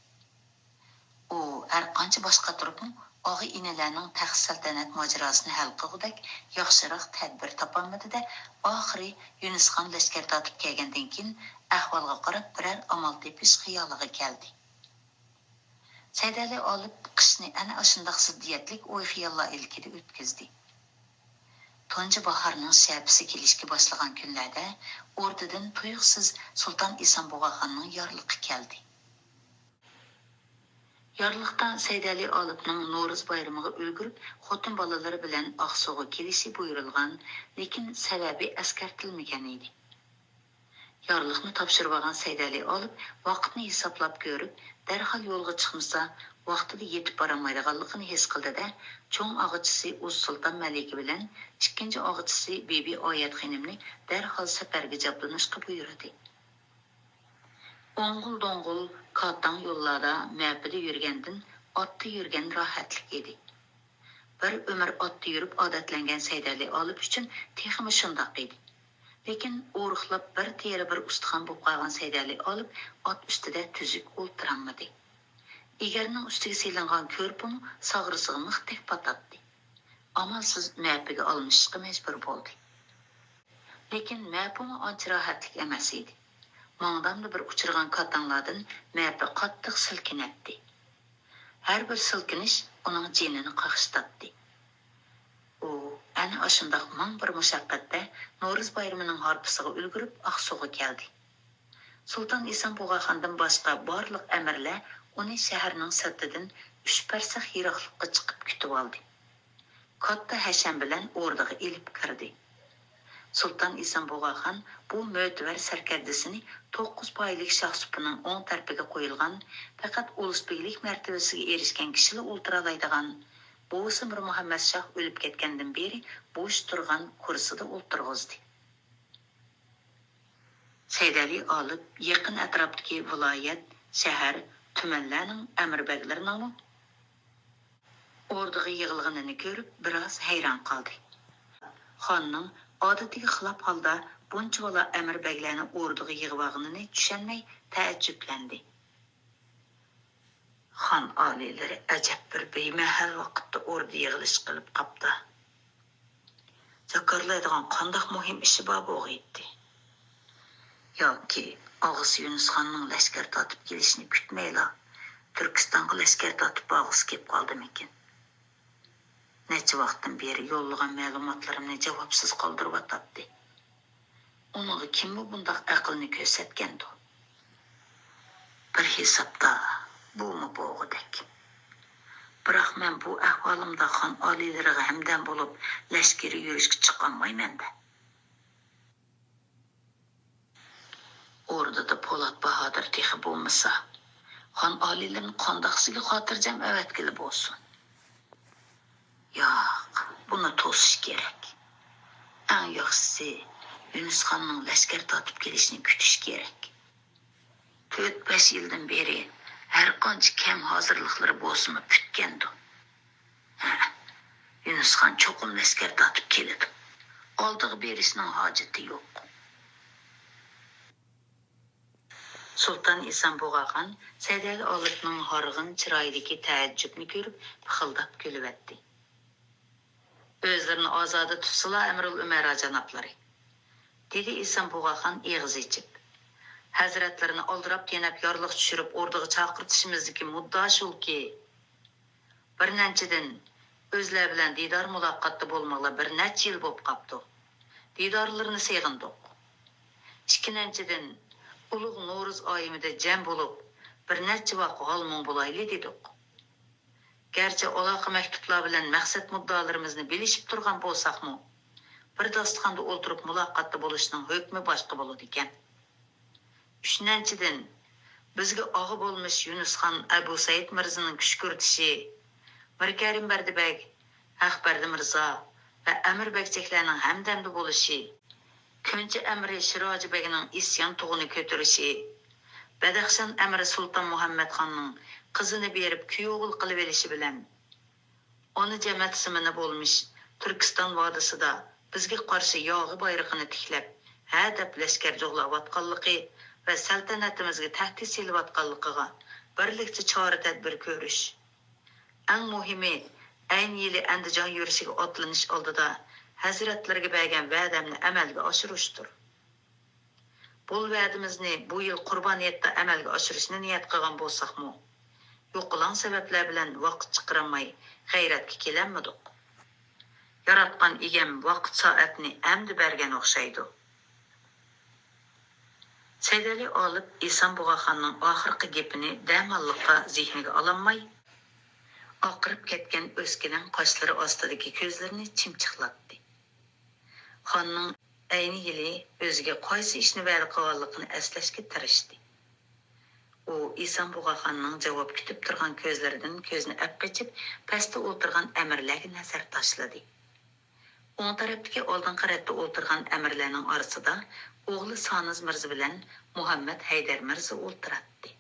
ئۇ ھەرقانچە باش قاتۇرۇپمۇ، ئاغا-ئىنىلەرنىڭ تەخت سەلتەنەت ماجىراسىنى ھەل قىلغۇدەك ياخشىراق تەدبىر تاپالمىدى-دە، ئاخىرى يۈنۈسخان لەشكەر تارتىپ كەلگەندىن كېيىن، ئەھۋالغا قاراپ بىرەر ئامال تېپىش خىيالىغا كەلدى. سەيدەلى ئالىپ قىشنى ئەنە ئاشۇنداق زىددىيەتلىك ئوي-خىياللار ئىلكىدە ئۆتكۈزدى. تۇنجى باھارنىڭ شەپىسى كېلىشكە باشلىغان كۈنلەردە ئوردىدىن تۇيۇقسىز سۇلتان ئىسان بۇغاخاننىڭ يارلىقى كەلدى. يارلىقتا سەيدەلى ئالىپنىڭ نورۇز بايرىمىغا ئۈلگۈرۈپ، خوتۇن بالىلىرى بىلەن ئاقسۇغا كېلىشى بۇيرۇلغان، لېكىن سەۋەبى ئەسكەرتىلمىگەن ئىدى. يارلىقنى تاپشۇرۇۋالغان سەيدەلى ئالىپ ۋاقىتنى ھېسابلاپ كۆرۈپ، دەرھال يولغا چىقمىسا، ۋاقتىدا يېتىپ بارالمايدىغانلىقىنى ھېس قىلدى-دە، چوڭ ئاغىچىسى ئۇز سۇلتان مەلىكە بىلەن ئىككىنچى ئاغىچىسى بىبى ئايەت خېنىمنى دەرھال سەپەرگە جابدۇرۇشقا بۇيرۇدى. ئوڭغۇل-دوڭغۇل كاتاڭ يوللاردا مەپىدە يۈرگەندىن ئاتتا يۈرگەن راھەتلىك ئىدى. بىر ئۆمۈر ئاتتا يۈرۈپ ئادەتلەنگەن سەيدەلى ئالىپ ئۈچۈن تېخىمۇ شۇنداق ئىدى. لېكىن ئورۇقلاپ بىر تېرە بىر ئۇستىخان بولۇپ قالغان سەيدەلى ئالىپ ئات ئۈستىدە تۈزۈك ئولتۇرالمىدى. ئېگەرنىڭ ئۈستىگە سېلىنغان كۆرپىمۇ ساغرىسىغا مىختەك پاتاتتى. ئامالسىز مەپىگە ئالمىشىشقا مەجبۇر بولدى. لېكىن مەپىمۇ ئانچە راھەتلىك ئەمەس ئىدى. ماڭدامدا بىر ئۇچرىغان كاتاڭلاردىن مەپە قاتتىق سىلكىنەتتى. ھەر بىر سىلكىنىش ئۇنىڭ جېنىنى قاقشىتاتتى. ئۇ ئاشۇنداق مىڭ بىر مۇشەققەتتە نورۇز بايرىمىنىڭ ھارپىسىغا ئۈلگۈرۈپ ئاقسۇغا كەلدى. سۇلتان ئىسان بۇغاخاندىن باشقا بارلىق ئەمىرلەر ئۇنى شەھەرنىڭ سىرتىدىن ئۈچ پەرسەخ يىراقلىققا چىقىپ كۈتۈۋالدى. كاتتا ھەشەم بىلەن ئوردىغا ئېلىپ كىردى. سۇلتان ئىسان بۇغاخان بۇ مۆتىۋەر سەركەردىسىنى توققۇز پايىلىك شاھسۇپىنىڭ ئوڭ تەرىپىگە قويۇلغان، پەقەت ئۇلۇسبىگلىك مەرتىۋىسىگە ئېرىشكەن كىشىلا ئولتۇرالايدىغان بوۋىسى مىر مۇھەممەد شاھ ئۆلۈپ كەتكەندىن بېرى بوش تۇرغان كۇرسىدا ئولتۇرغۇزدى. سەيدەلى ئالىپ يېقىن ئەتراپتىكى ۋىلايەت، شەھەر، تۈمەنلەرنىڭ ئەمىر بەگلىرىنىڭمۇ ئوردىغا يىغىلغىنىنى كۆرۈپ، بىراز ھەيران قالدى. خاننىڭ ئادىتىگە خىلاپ ھالدا بۇنچىۋالا ئەمىر بەگلەرنى ئوردىغا يىغىۋالغىنىنى چۈشەنمەي تەئەججۈپلەندى. خان ئالىيلىرى ئەجەب بىر بىمەھەل ۋاقىتتا ئوردا يىغىلىش قىلىپ قاپتۇ. جاكارلايدىغان قانداق مۇھىم ئىشى بار بولغىيتتى؟ ياكى ئاغىسى يۇنۇسخاننىڭ لەشكەر تارتىپ كېلىشىنى كۈتمەيلا، تۈركىستانغا لەشكەر تارتىپ بارغۇسى كېلىپ قالدىمىكىن؟ نەچچە ۋاقىتتىن بېرى يوللىغان مەلۇماتلىرىمنى جاۋابسىز قالدۇرۇۋاتاتتى. ئۇنىڭغا كىممۇ بۇنداق ئەقىلنى كۆرسەتكەندۇ؟ بىر ھېسابتا بۇمۇ بولغۇدەك. بىراق مەن بۇ ئەھۋالىمدا خان ئالىيلىرىغا ھەمدەم بولۇپ، لەشكىرىي يۈرۈشكە چىقالمايمەن-دە. ئوردىدا پولات باھادىر تېخى بولمىسا، خان ئالىيلىرىنى قانداقسىگە خاتىرجەم ئەۋەتكىلى بولسۇن؟ ياق، بۇنى توسۇش كېرەك. ئەڭ ياخشىسى، يۈنۈسخاننىڭ لەشكەر تارتىپ كېلىشىنى كۈتۈش كېرەك. تۆت-بەش يىلدىن بېرى ھەرقانچە كەم ھازىرلىقلىرى بولسىمۇ پۈتكەندۇ. ھە، يۈنۈسخان چوقۇم لەشكەر تارتىپ كېلىدۇ. ئالدىغا بېرىشنىڭ ھاجىتى يوق. سۇلتان ئىسان بۇغاخان سەيدەلى ئالىپنىڭ ھارغىن چىرايىدىكى تەئەججۈپنى كۆرۈپ، پىخىلداپ كۈلۈۋەتتى. ئۆزلىرىنى ئازادە تۇتسىلا، ئەمىرۇل ئۈمەرا جانابلىرى، دېدى ئىسان بۇغاخان ئېغىز ئېچىپ. ھەزرەتلىرىنى ئالدىراپ-تېنەپ يارلىق چۈشۈرۈپ ئوردىغا چاقىرتىشىمىزدىكى مۇددىئا شۇلكى، بىر نەچچىدىن، ئۆزلەر بىلەن دىدار مۇلاقاتتا بولمىغىلى بىر نەچچە يىل بولۇپ قاپتۇ. دىدارلىرىنى سېغىندۇق. ئىككىنچىدىن، ئۇلۇغ نورۇز ئايىمىدا جەم بولۇپ، بىر نەچچە ۋاق ھال-مۇڭ بولايلى دېدۇق. گەرچە ئالاقە مەكتۇپلار بىلەن مەقسەت مۇددىئالىرىمىزنى بىلىشىپ تۇرغان بولساقمۇ، بىر داستىخاندا ئولتۇرۇپ مۇلاقاتتا بولۇشنىڭ ھۆكمى باشقا بولىدىكەن. ئۈچىنچىدىن، بىزگە ئاغا بولمىش يۈنۈسخان ئەبۇ سەئىد مىرزىنىڭ كۈشكۈرتۈشى، مىركەرىم بەردى بەگ، ھەقبەردى مىرزا ۋە ئەمىر بەگچەكلەرنىڭ ھەمدەمدە بولۇشى، كۆنچى ئەمىرى شىراجى بەگنىڭ ئىسيان تۇغىنى كۆتۈرۈشى، بەدەخشان ئەمىرى سۇلتان مۇھەممەد خاننىڭ قىزىنى بېرىپ كۈيئوغۇل قىلىۋېلىشى بىلەن، ئانا جەمەت زېمىنى بولمىش تۈركىستان ۋادىسىدا بىزگە قارشى ياغى بايرىقىنى تىكلەپ، ھە دەپ لەشكەر جۇغلاۋاتقانلىقى ۋە سەلتەنىتىمىزگە تەھدىت سېلىۋاتقانلىقىغا بىرلىكتە چارە-تەدبىر كۆرۈش. ئەڭ مۇھىمى، ئەينى يىلى ئەندىجان يۈرۈشىگە ئاتلىنىش ئالدىدا ھەزرەتلىرىگە بەرگەن ۋەدەمنى ئەمەلگە ئاشۇرۇشتۇر. بۇ ۋەدىمىزنى بۇ يىل قۇربان ھېيتتا ئەمەلگە ئاشۇرۇشنى نىيەت قىلغان بولساقمۇ، يوقىلاڭ سەۋەبلەر بىلەن ۋاقىت چىقىرالماي غەيرەتكە كېلەلمىدۇق. ياراتقان ئىگەم ۋاقىت-سائەتنى ئەمدى بەرگەن ئوخشايدۇ. سەيدەلى ئالىپ ئىسان بۇغاخاننىڭ ئاخىرقى گېپىنى دەماللىققا زېھنىگە ئالالماي، ئاقىرىپ كەتكەن ئۆسكىلەڭ قاشلىرى ئاستىدىكى كۆزلىرىنى چىمچىقلاتتى. خاننىڭ ئەينى يىلى ئۆزىگە قايسى ئىشنى ۋەدە قىلغانلىقىنى ئەسلەشكە تىرىشتى. ئۇ ئىسان بۇغاخاننىڭ جاۋاب كۈتۈپ تۇرغان كۆزلىرىدىن كۆزىنى ئەپ قېچىپ، پەستە ئولتۇرغان ئەمىرلەرگە نەزەر تاشلىدى. ئوڭ تەرەپتىكى ئالدىنقى رەتتە ئولتۇرغان ئەمىرلەرنىڭ ئارىسىدا ئوغلى سانىز مىرزا بىلەن مۇھەممەد ھەيدەر مىرزا ئولتۇراتتى.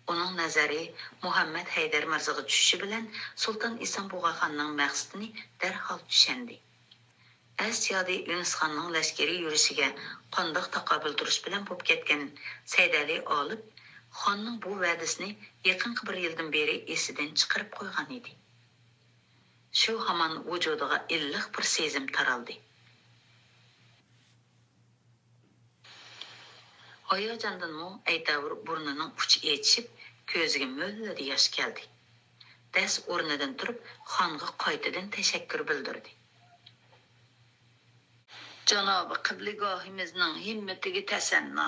ئۇنىڭ نەزىرى مۇھەممەد ھەيدەر مىرزىغا چۈشۈشى بىلەن سۇلتان ئىسان بۇغاخاننىڭ مەقسىتىنى دەرھال چۈشەندى. ئەس-يادى يۈنۈسخاننىڭ لەشكىرىي يۈرۈشىگە قانداق تاقابىل تۇرۇش بىلەن بولۇپ كەتكەن سەيدەلى ئالىپ خاننىڭ بۇ ۋەدىسىنى يېقىنقى بىر يىلدىن بېرى ئېسىدىن چىقىرىپ قويغان ئىدى. شۇ ھامان ۋۇجۇدىغا ئىللىق بىر سېزىم تارالدى. ھاياجاندىنمۇ ئەيتەۋۇر بۇرنىنىڭ ئۇچى ئېچىشىپ، كۆزىگە مۆلدۈر ياش كەلدى. دەس ئورنىدىن تۇرۇپ، خانغا قايتىدىن تەشەككۈر بىلدۈردى. جانابى قىبلىگاھىمىزنىڭ ھىممىتىگە تەسەننا.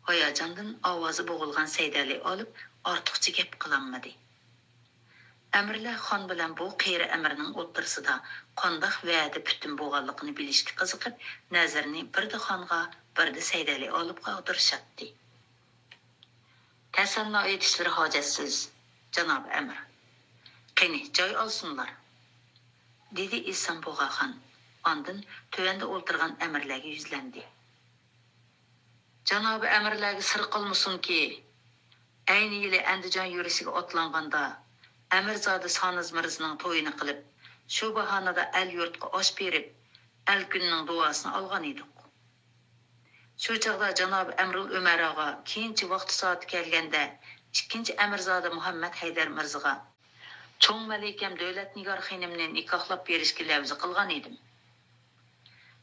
ھاياجاندىن ئاۋازى بوغۇلغان سەيدەلى ئالىپ ئارتۇقچە گەپ قىلالمىدى. ئەمىرلەر خان بىلەن بۇ قېرى ئەمىرنىڭ ئوتتۇرىسىدا قانداق ۋەدە پۈتۈن بولغانلىقىنى بىلىشكە قىزىقىپ، نەزىرىنى بىردە خانغا، بىردە سەيدەلى ئالىپقا ئاغدۇرۇشاتتى. تەسەننا ئېيتىشلىرى ھاجەتسىز، جانابى ئەمىر. قېنى، جاي ئالسۇنلار، دېدى ئېسەن بۇغاخان. ئاندىن تۆۋەندە ئولتۇرغان ئەمىرلەرگە يۈزلەندى. جانابى ئەمىرلەرگە سىر قالمىسۇنكى، ئەينى يىلى ئەندىجان يۈرۈشىگە ئاتلانغاندا، ئەمىرزادە سانىز مىرزىنىڭ تويىنى قىلىپ، شۇ باھانىدا ئەل-يۇرتقا ئاش بېرىپ، ئەل-كۈننىڭ دۇئاسىنى ئالغان ئىدۇق. شۇ چاغدا جانابى ئەمرۇل ئۆمەراغا كېيىنچە ۋاقتى سائىتى كەلگەندە، ئىككىنچى ئەمىرزادە مۇھەممەد ھەيدەر مىرزىغا چوڭ مەلىكەم دۆلەتنىگار خېنىمنى نىكاھلاپ بېرىشكە لەۋزى قىلغان ئىدىم.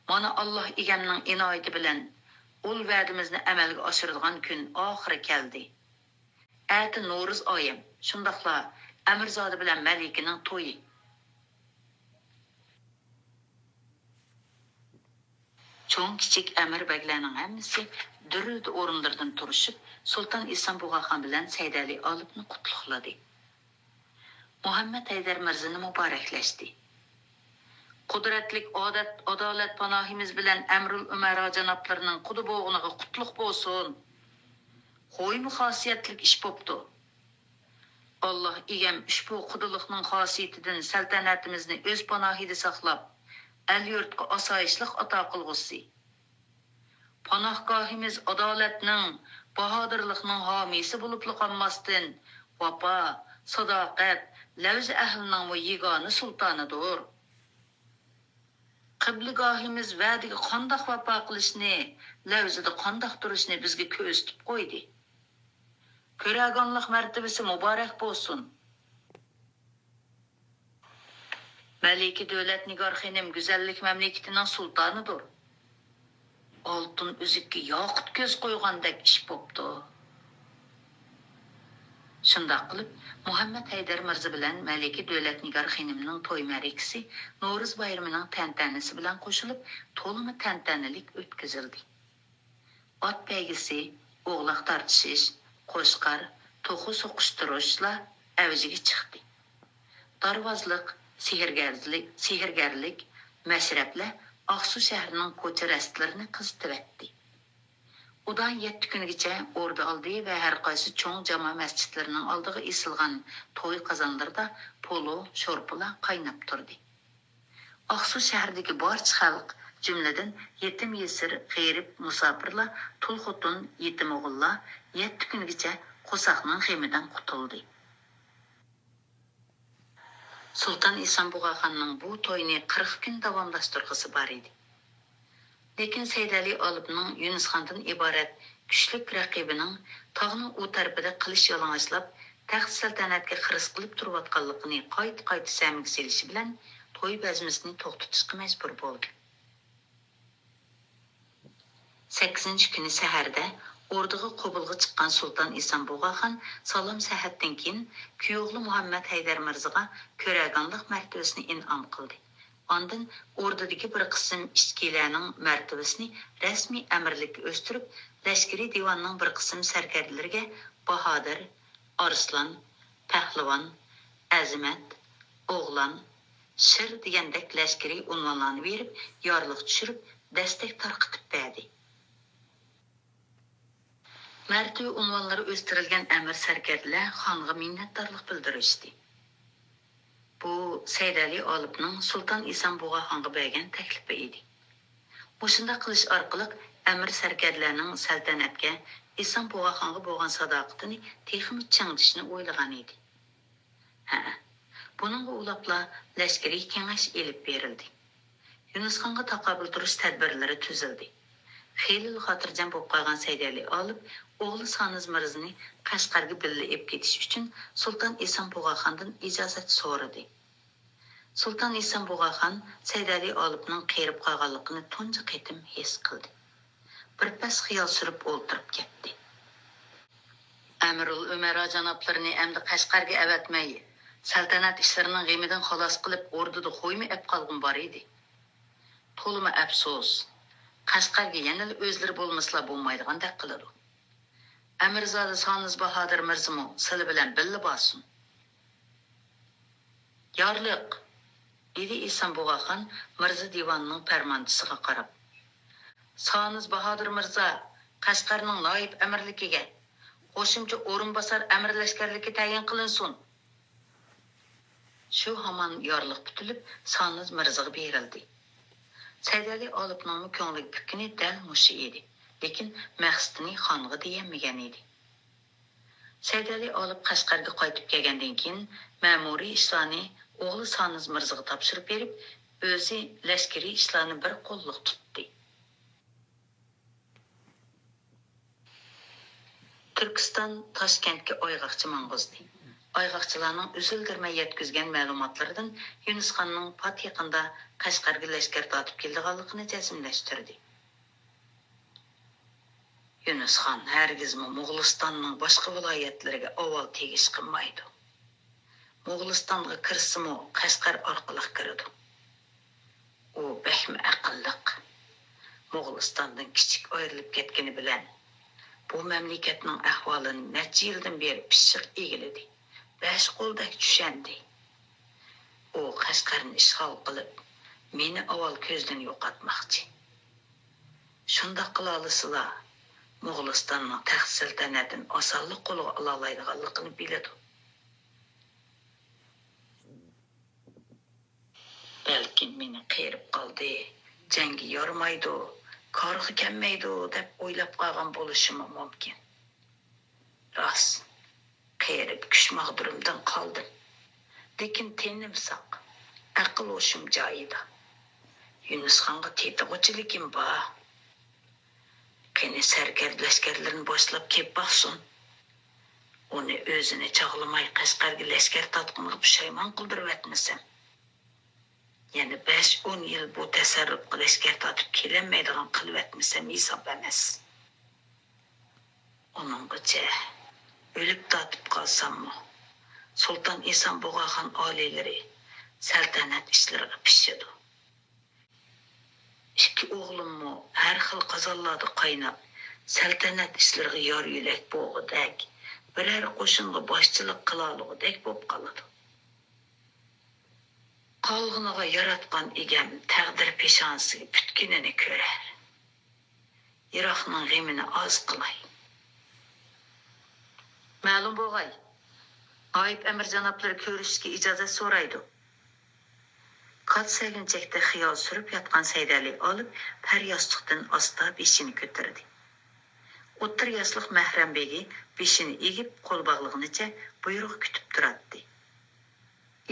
مانا، ئاللاھ ئىگەمنىڭ ئىنايىتى بىلەن ئۇل ۋەدىمىزنى ئەمەلگە ئاشۇرىدىغان كۈن ئاخىرى كەلدى. ئەتە نورۇز ئايەم، شۇنداقلا ئەمىرزادە بىلەن مەلىكىنىڭ تويى. چوڭ-كىچىك ئەمىر-بەگلەرنىڭ ھەممىسى دۈرۈلدە ئورۇنلىرىدىن تۇرۇشۇپ، سۇلتان ئېسەن بۇغاخان بىلەن سەيدەلى ئالىپنى قۇتلۇقلىدى. مۇھەممەد ھەيدەر مىرزىنى مۇبارەكلەشتى. قۇدرەتلىك ئادەت، ئادالەت پاناھىمىز بىلەن ئەمرۇل ئۈمەرا جانابلىرىنىڭ قۇدا بوغىنىغا قۇتلۇق بولسۇن. خويمۇ خاسىيەتلىك ئىش بوپتۇ. ئاللاھ ئىگەم ئۇشبۇ قۇدىلىقنىڭ خاسىيىتىدىن سەلتەنەتىمىزنى ئۆز پاناھىدا ساقلاپ، ئەل-يۇرتقا ئاسايىشلىق ئاتا قىلغۇسى. پاناھگاھىمىز ئادالەتنىڭ، باھادىرلىقنىڭ ھامىيسى بولۇپلا قالماستىن، ۋاپا، ساداقەت، لەۋز ئەھلىنىڭمۇ يېگانە سۇلتانىدۇر. قىبلىگاھىمىز ۋەدىگە قانداق ۋاپا قىلىشنى، لەۋزىدە قانداق تۇرۇشنى بىزگە كۆرسىتىپ قويدى. كۆرەگانلىق مەرتىۋىسى مۇبارەك بولسۇن! مەلىكە دۆلەتنىگار خېنىم گۈزەللىك مەملىكىتىنىڭ سۇلتانىدۇر. ئالتۇن ئۈزۈككە ياقۇت كۆز قويغاندەك ئىش بوپتۇ. شۇنداق قىلىپ، مۇھەممەد ھەيدەر مىرزا بىلەن مەلىكە دۆلەتنىگار خېنىمنىڭ توي مەرىكىسى نورۇز بايرىمىنىڭ تەنتەنىسى بىلەن قوشۇلۇپ، تولىمۇ تەنتەنىلىك ئۆتكۈزۈلدى. ئات بەيگىسى، ئوغلاق تارتىشىش، قوچقار، توخۇ سوقۇشتۇرۇشلار ئەۋجىگە چىقتى. دارۋازلىق، سېھىرگەرلىك، سېھىرگەرلىك، مەشرەپلەر ئاقسۇ شەھىرىنىڭ كوچا-رەستىلىرىنى قىزىتىۋەتتى. ئۇدا يەتتە كۈنگىچە ئوردا ئالدى ۋە ھەرقايسى چوڭ جامائەت مەسچىتلىرىنىڭ ئالدىغا ئېسىلغان توي قازانلىرىدا پولۇ، شورپىلار قايناپ تۇردى. ئاقسۇ شەھىرىدىكى بارچە خەلق، جۈملىدىن يېتىم-يېسىر، غېرىب، مۇساپىرلار، تۇل خوتۇن، يېتىم ئوغۇللار يەتتە كۈنگىچە قورساقنىڭ غېمىدىن قۇتۇلدى. سۇلتان ئېسەن بۇغاخاننىڭ بۇ توينى قىرىق كۈن داۋاملاشتۇرغۇسى بار ئىدى. لېكىن سەيدەلى ئالىپنىڭ يۇنۇسخاندىن ئىبارەت كۈچلۈك رەقىبىنىڭ تاغنىڭ ئۇ تەرىپىدە قىلىچ يالىڭاچلاپ، تەخت-سەلتەنەتكە خىرىس قىلىپ تۇرۇۋاتقانلىقىنى قايتا-قايتا سەمىگە سېلىشى بىلەن توي بەزمىسىنى توختىتىشقا مەجبۇر بولدى. سەككىزىنچى كۈنى سەھەردە ئوردىغا قوبۇلغا چىققان سۇلتان ئېسەن بۇغاخان سالام سەھەتتىن كېيىن، كۈيئوغلى مۇھەممەد ھەيدەر مىرزىغا كۆرەگانلىق مەرتىۋىسىنى ئىنئام قىلدى. ئاندىن ئوردىدىكى بىر قىسىم ئىچكىلەرنىڭ مەرتىۋىسىنى رەسمىي ئەمىرلىككە ئۆستۈرۈپ، لەشكىرىي دىۋاننىڭ بىر قىسىم سەركەردىلىرىگە باھادىر، ئارسلان، پەھلىۋان، ئەزىمەت، ئوغلان، شىر دېگەندەك لەشكىرىي ئۇنۋانلارنى بېرىپ، يارلىق چۈشۈرۈپ، دەستەك تارقىتىپ بەردى. مەرتىۋە ئۇنۋانلىرى ئۆستۈرۈلگەن ئەمىر سەركەردىلەر خانغا مىننەتدارلىق بىلدۈرۈشتى. بۇ سەيدەلى ئالىپنىڭ سۇلتان ئېسەن بۇغاخانغا بەرگەن تەكلىپى ئىدى. مۇشۇنداق قىلىش ئارقىلىق ئەمىر سەركەردىلەرنىڭ سەلتەنەتكە، ئېسەن بۇغاخانغا بولغان ساداقىتىنى تېخىمۇ چىڭىتىشنى ئويلىغان ئىدى. ھەئە، بۇنىڭغا ئۇلاپلا لەشكىرىي كېڭەش ئېلىپ بېرىلدى. يۇنۇسخانغا تاقابىل تۇرۇش تەدبىرلىرى تۈزۈلدى. خېلىلا خاتىرجەم بولۇپ قالغان سەيدەلى ئالىپ ئوغلى سانىز مىرزىنى قەشقەرگە بىللە ئېلىپ كېتىش ئۈچۈن سۇلتان ئېسەن بۇغاخاندىن ئىجازەت سورىدى. سۇلتان ئېسەن بۇغاخان سەيدەلى ئالىپنىڭ قېرىپ قالغانلىقىنى تۇنجى قېتىم ھېس قىلدى. بىر پەس خىيال سۈرۈپ ئولتۇرۇپ كەتتى. ئەمىرۇل ئۆمەرا جانابلىرىنى ئەمدى قەشقەرگە ئەۋەتمەي، سەلتەنەت ئىشلىرىنىڭ غېمىدىن خالاس قىلىپ، ئوردىدا خويمۇ ئەپ قالغۇم بار ئىدى. تولىمۇ ئەپسۇس، قەشقەرگە يەنىلا ئۆزلىرى بولمىسىلا بولمايدىغاندەك قىلىدۇ. ئەمىرزادە سانىز باھادىر مىرزىمۇ سىلە بىلەن بىللە بارسۇن. يارلىق! دېدى ئېسەن بوغاخان مىرزا دىۋانىنىڭ پەرمانچىسىغا قاراپ. سانىز باھادىر مىرزا قەشقەرنىڭ نايىب ئەمىرلىكىگە، قوشۇمچە ئورۇنباسار ئەمىر لەشكەرلىكى تەيىن قىلىنسۇن. شۇ ھامان يارلىق پۈتۈلۈپ، سانىز مىرزىغا بېرىلدى. سەيدەلى ئالىپنىڭمۇ كۆڭلىگە پۈككىنى دەل مۇشۇ ئىدى، لېكىن مەقسىتىنى خانغا دېيەلمىگەن ئىدى. سەيدەلى ئالىپ قەشقەرگە قايتىپ كەلگەندىن كېيىن، مەمۇرىي ئىشلارنى ئوغلى سانىز مىرزىغا تاپشۇرۇپ بېرىپ، ئۆزى لەشكىرىي ئىشلارنى بىر قوللۇق تۇتتى. تۈركىستان تاشكەنتكە ئايغاقچى ماڭغۇزدى. ئايغاقچىلارنىڭ ئۈزۈلدۈرمەي يەتكۈزگەن مەلۇماتلىرىدىن يۈنۈسخاننىڭ پات يېقىندا قەشقەرگە لەشكەر تارتىپ كېلىدىغانلىقىنى جەزملەشتۈردى. يۈنۈسخان ھەرگىزمۇ موغۇلىستاننىڭ باشقا ۋىلايەتلىرىگە ئاۋۋال تېگىش قىلمايدۇ. موغۇلىستانغا كىرسىمۇ قەشقەر ئارقىلىق كىرىدۇ. ئۇ بەكمۇ ئەقىللىق. موغۇلىستاندىن كىچىك ئايرىلىپ كەتكىنى بىلەن، بۇ مەملىكەتنىڭ ئەھۋالىنى نەچچە يىلدىن بېرى پىششىق ئىگىلىدى. بەش قولدەك چۈشەندى. ئۇ قەشقەرنى ئىشغال قىلىپ، مېنى ئاۋۋال كۆزدىن يوقاتماقچى. شۇنداق قىلالىسىلا، موغۇلىستاننىڭ تەخت سەلتەنەتىنى ئاسانلا قولىغا ئالالايدىغانلىقىنى بىلىدۇ. بەلكىم مېنى قېرىپ قالدى، جەڭگە يارىمايدۇ، كارغا كەلمەيدۇ دەپ ئويلاپ قالغان بولۇشىمۇ مۇمكىن. راست، قېرىپ كۈچ ماغدۇرۇمدىن قالدىم. لېكىن تېنىم ساق، ئەقىل-ھوشۇم جايىدا. يۈنۈسخانغا تېتىغۇچىلىكىم بار. قېنى سەركەردە لەشكەرلىرىنى باشلاپ كېلىپ باقسۇن. ئۇنى ئۆزىنى چاغلىماي قەشقەرگە لەشكەر تارتقىنىغا پۇشايمان قىلدۇرۇۋەتمىسەم. يەنە بەش-ئون يىل بۇ تەسەررۇپقا لەشكەر تارتىپ كېلەلمەيدىغان قىلىۋەتمىسەم ھېساب ئەمەس. ئۇنىڭغىچە ئۆلۈپ تارتىپ قالساممۇ، سۇلتان ئېسەن بۇغاخان ئالىيلىرى سەلتەنەت ئىشلىرىغا پىشىدۇ. ئىككى ئوغلۇممۇ ھەر خىل قازانلاردا قايناپ، سەلتەنەت ئىشلىرىغا يار-يۆلەك بولغۇدەك، بىرەر قوشۇنغا باشچىلىق قىلالىغۇدەك بولۇپ قالىدۇ. قالغىنىغا ياراتقان ئىگەم تەقدىر پېشانىسىگە پۈتكىنىنى كۆرەر. يىراقنىڭ غېمىنى ئاز قىلاي. مەلۇم بولغاي، نايىپ ئەمىر جانابلىرى كۆرۈشۈشكە ئىجازەت سورايدۇ. كات سەگىنچەكتە خىيال سۈرۈپ ياتقان سەيدەلى ئالىپ تەر ياستۇقتىن ئاستا بېشىنى كۆتۈردى. ئوتتۇرا ياشلىق مەھرەم بېگى بېشىنى ئېگىپ، قول باغلىغىنىچە بۇيرۇق كۈتۈپ تۇراتتى.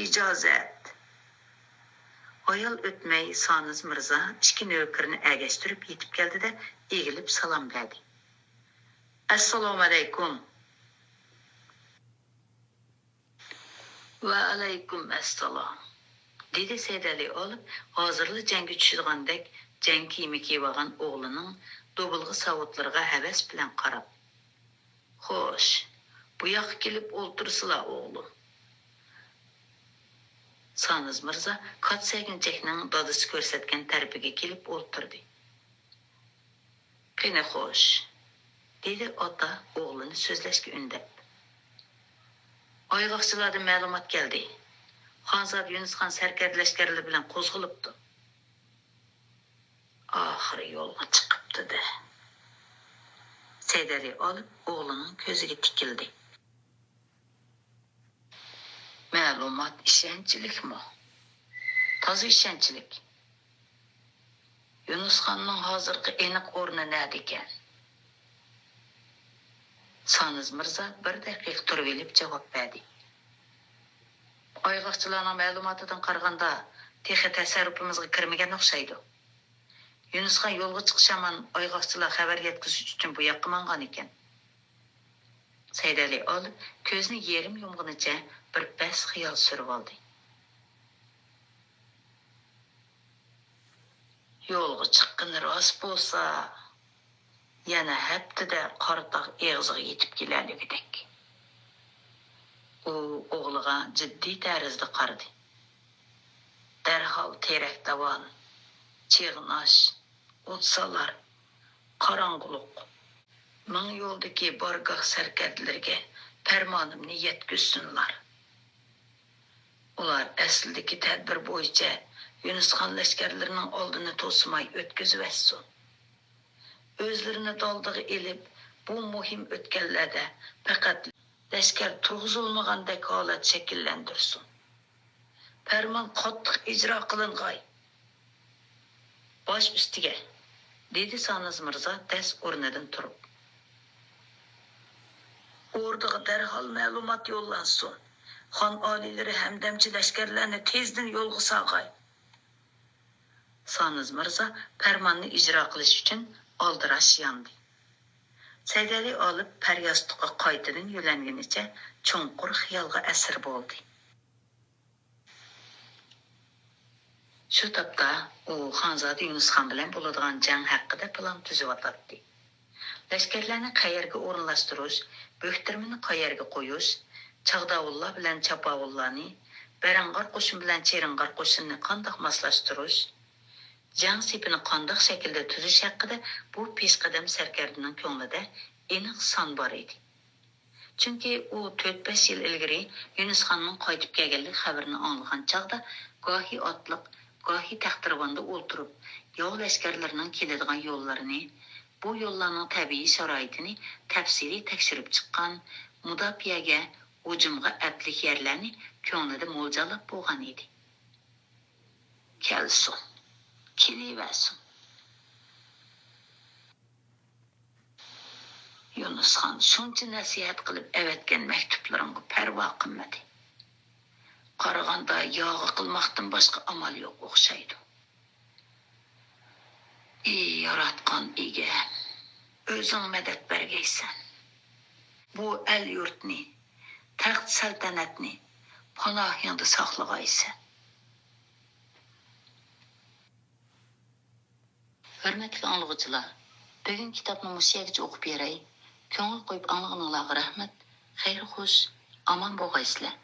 ئىجازەت. ھايال ئۆتمەي سانىز مىرزا ئىككى نۆكىرىنى ئەگەشتۈرۈپ يېتىپ كەلدى-دە، ئېگىلىپ سالام بەردى. ئەسسالامۇئەلەيكۇم. ۋەئەلەيكۇم ئەسسالام، دېدى سەيدەلى ئالىپ ھازىرلا جەڭگە چۈشىدىغاندەك جەڭ كىيىمى كىيىۋالغان ئوغلىنىڭ دوبۇلغا ساۋۇتلىرىغا ھەۋەس بىلەن قاراپ. خوش، بۇ ياققا كېلىپ ئولتۇرسىلا، ئوغلۇم. سانىز مىرزا كات سەگىنچەكنىڭ دادىسى كۆرسەتكەن تەرىپىگە كېلىپ ئولتۇردى. قېنى خوش، دېدى ئاتا ئوغلىنى سۆزلەشكە ئۈندەپ. ئايغاقچىلاردىن مەلۇمات كەلدى. خانزادە يۈنۈسخان سەركەردە لەشكەرلىرى بىلەن قوزغىلىپتۇ. ئاخىرى يولغا چىقىپتۇ-دە. سەيدەلى ئالىپ ئوغلىنىڭ كۆزىگە تىكىلدى. مەلۇمات ئىشەنچلىكمۇ؟ تازا ئىشەنچلىك. يۇنۇسخاننىڭ ھازىرقى ئېنىق ئورنى نەدىكەن؟ سانىز مىرزا بىر دەقىقە تۇرۇۋېلىپ جاۋاب بەردى. ئايغاقچىلارنىڭ مەلۇماتىدىن قارىغاندا، تېخى تەسەررۇپىمىزغا كىرمىگەن ئوخشايدۇ. يۇنۇسخان يولغا چىقىش ھامان ئايغاقچىلار خەۋەر يەتكۈزۈش ئۈچۈن بۇ ياققا ماڭغانىكەن. سەيدەلى ئالىپ كۆزىنى يېرىم يۇمغىنىچە بىر پەس خىيال سۈرۈۋالدى. يولغا چىققىنى راست بولسا، يەنە ھەپتىدە قاراتاغ ئېغىزىغا يېتىپ كېلەلىگۈدەك. ئۇ ئوغلىغا جىددىي تەرزدە قارىدى. دەرھال تېرەك داۋال، چېغىناش، ئوت سالار، قاراڭغۇلۇق. مىڭ يولدىكى بارگاھ سەركەردىلىرىگە پەرمانىمنى يەتكۈزسۇنلار. ئۇلار ئەسلىدىكى تەدبىر بويىچە يۇنۇسخان لەشكەرلىرىنىڭ ئالدىنى توسماي ئۆتكۈزۈۋەتسۇن. ئۆزلىرىنى دالدىغا ئېلىپ، بۇ مۇھىم ئۆتكەللەردە پەقەت لەشكەر تۇرغۇزۇلمىغاندەك ھالەت شەكىللەندۈرسۇن. پەرمان قاتتىق ئىجرا قىلىنغاي! باش ئۈستىگە! دېدى سانىز مىرزا دەس ئورنىدىن تۇرۇپ. ئوردىغا دەرھال مەلۇمات يوللانسۇن. خان ئالىيلىرى ھەمدەمچى لەشكەرلەرنى تېزدىن يولغا سالغاي! سانىز مىرزا پەرماننى ئىجرا قىلىش ئۈچۈن ئالدىراش ياندى. سەيدەلى ئالىپ پەرياستۇققا قايتىدىن يۆلەنگىنىچە چوڭقۇر خىيالغا ئەسىر بولدى. شۇ تاپتا ئۇ خانزادە يۇنۇسخان بىلەن بولىدىغان جەڭ ھەققىدە پىلان تۈزۈۋاتاتتى. لەشكەرلەرنى قەيەرگە ئورۇنلاشتۇرۇش، بۆكتۈرمىنى قەيەرگە قويۇش، چاغداۋۇللار بىلەن چاپاۋۇللارنى، بەرەڭغار قوشۇن بىلەن چېرىڭغار قوشۇننى قانداق ماسلاشتۇرۇش، جەڭ سېپىنى قانداق شەكىلدە تۈزۈش ھەققىدە بۇ پېشقەدەم سەركەردىنىڭ كۆڭلىدە ئېنىق سان بار ئىدى. چۈنكى ئۇ تۆت-بەش يىل ئىلگىرى يۈنۈسخاننىڭ قايتىپ كەلگەنلىك خەۋىرىنى ئاڭلىغان چاغدا، گاھى ئاتلىق، گاھى تەختىراۋاندا ئولتۇرۇپ، ياۋ لەشكەرلىرىنىڭ كېلىدىغان يوللىرىنى، بۇ يوللارنىڭ تەبىئىي شارائىتىنى تەپسىلىي تەكشۈرۈپ چىققان، مۇداپىئەگە، ھۇجۇمغا ئەپلىك يەرلەرنى كۆڭلىدە مولجالاپ بولغان ئىدى. كەلسۇن، كېلىۋەرسۇن. يۇنۇسخان شۇنچە نەسىھەت قىلىپ ئەۋەتكەن مەكتۇپلىرىڭغا پەرۋا قىلمىدى. قارىغاندا ياغا قىلماقتىن باشقا ئامال يوق ئوخشايدۇ. ئى ياراتقان ئىگەم، ئۆزۈڭ مەدەت بەرگەيسەن. بۇ ئەل-يۇرتنى، تەخت-سەلتەنەتنى پاناھىڭدا ساقلىغايسەن. ھۆرمەتلىك ئاڭلىغۇچىلار، بۈگۈنكى كىتابنى مۇشۇ يەرگىچە ئوقۇپ بېرەي. كۆڭۈل قويۇپ ئاڭلىغىنىڭلارغا رەھمەت. خەير خوش، ئامان بولغايسىلەر.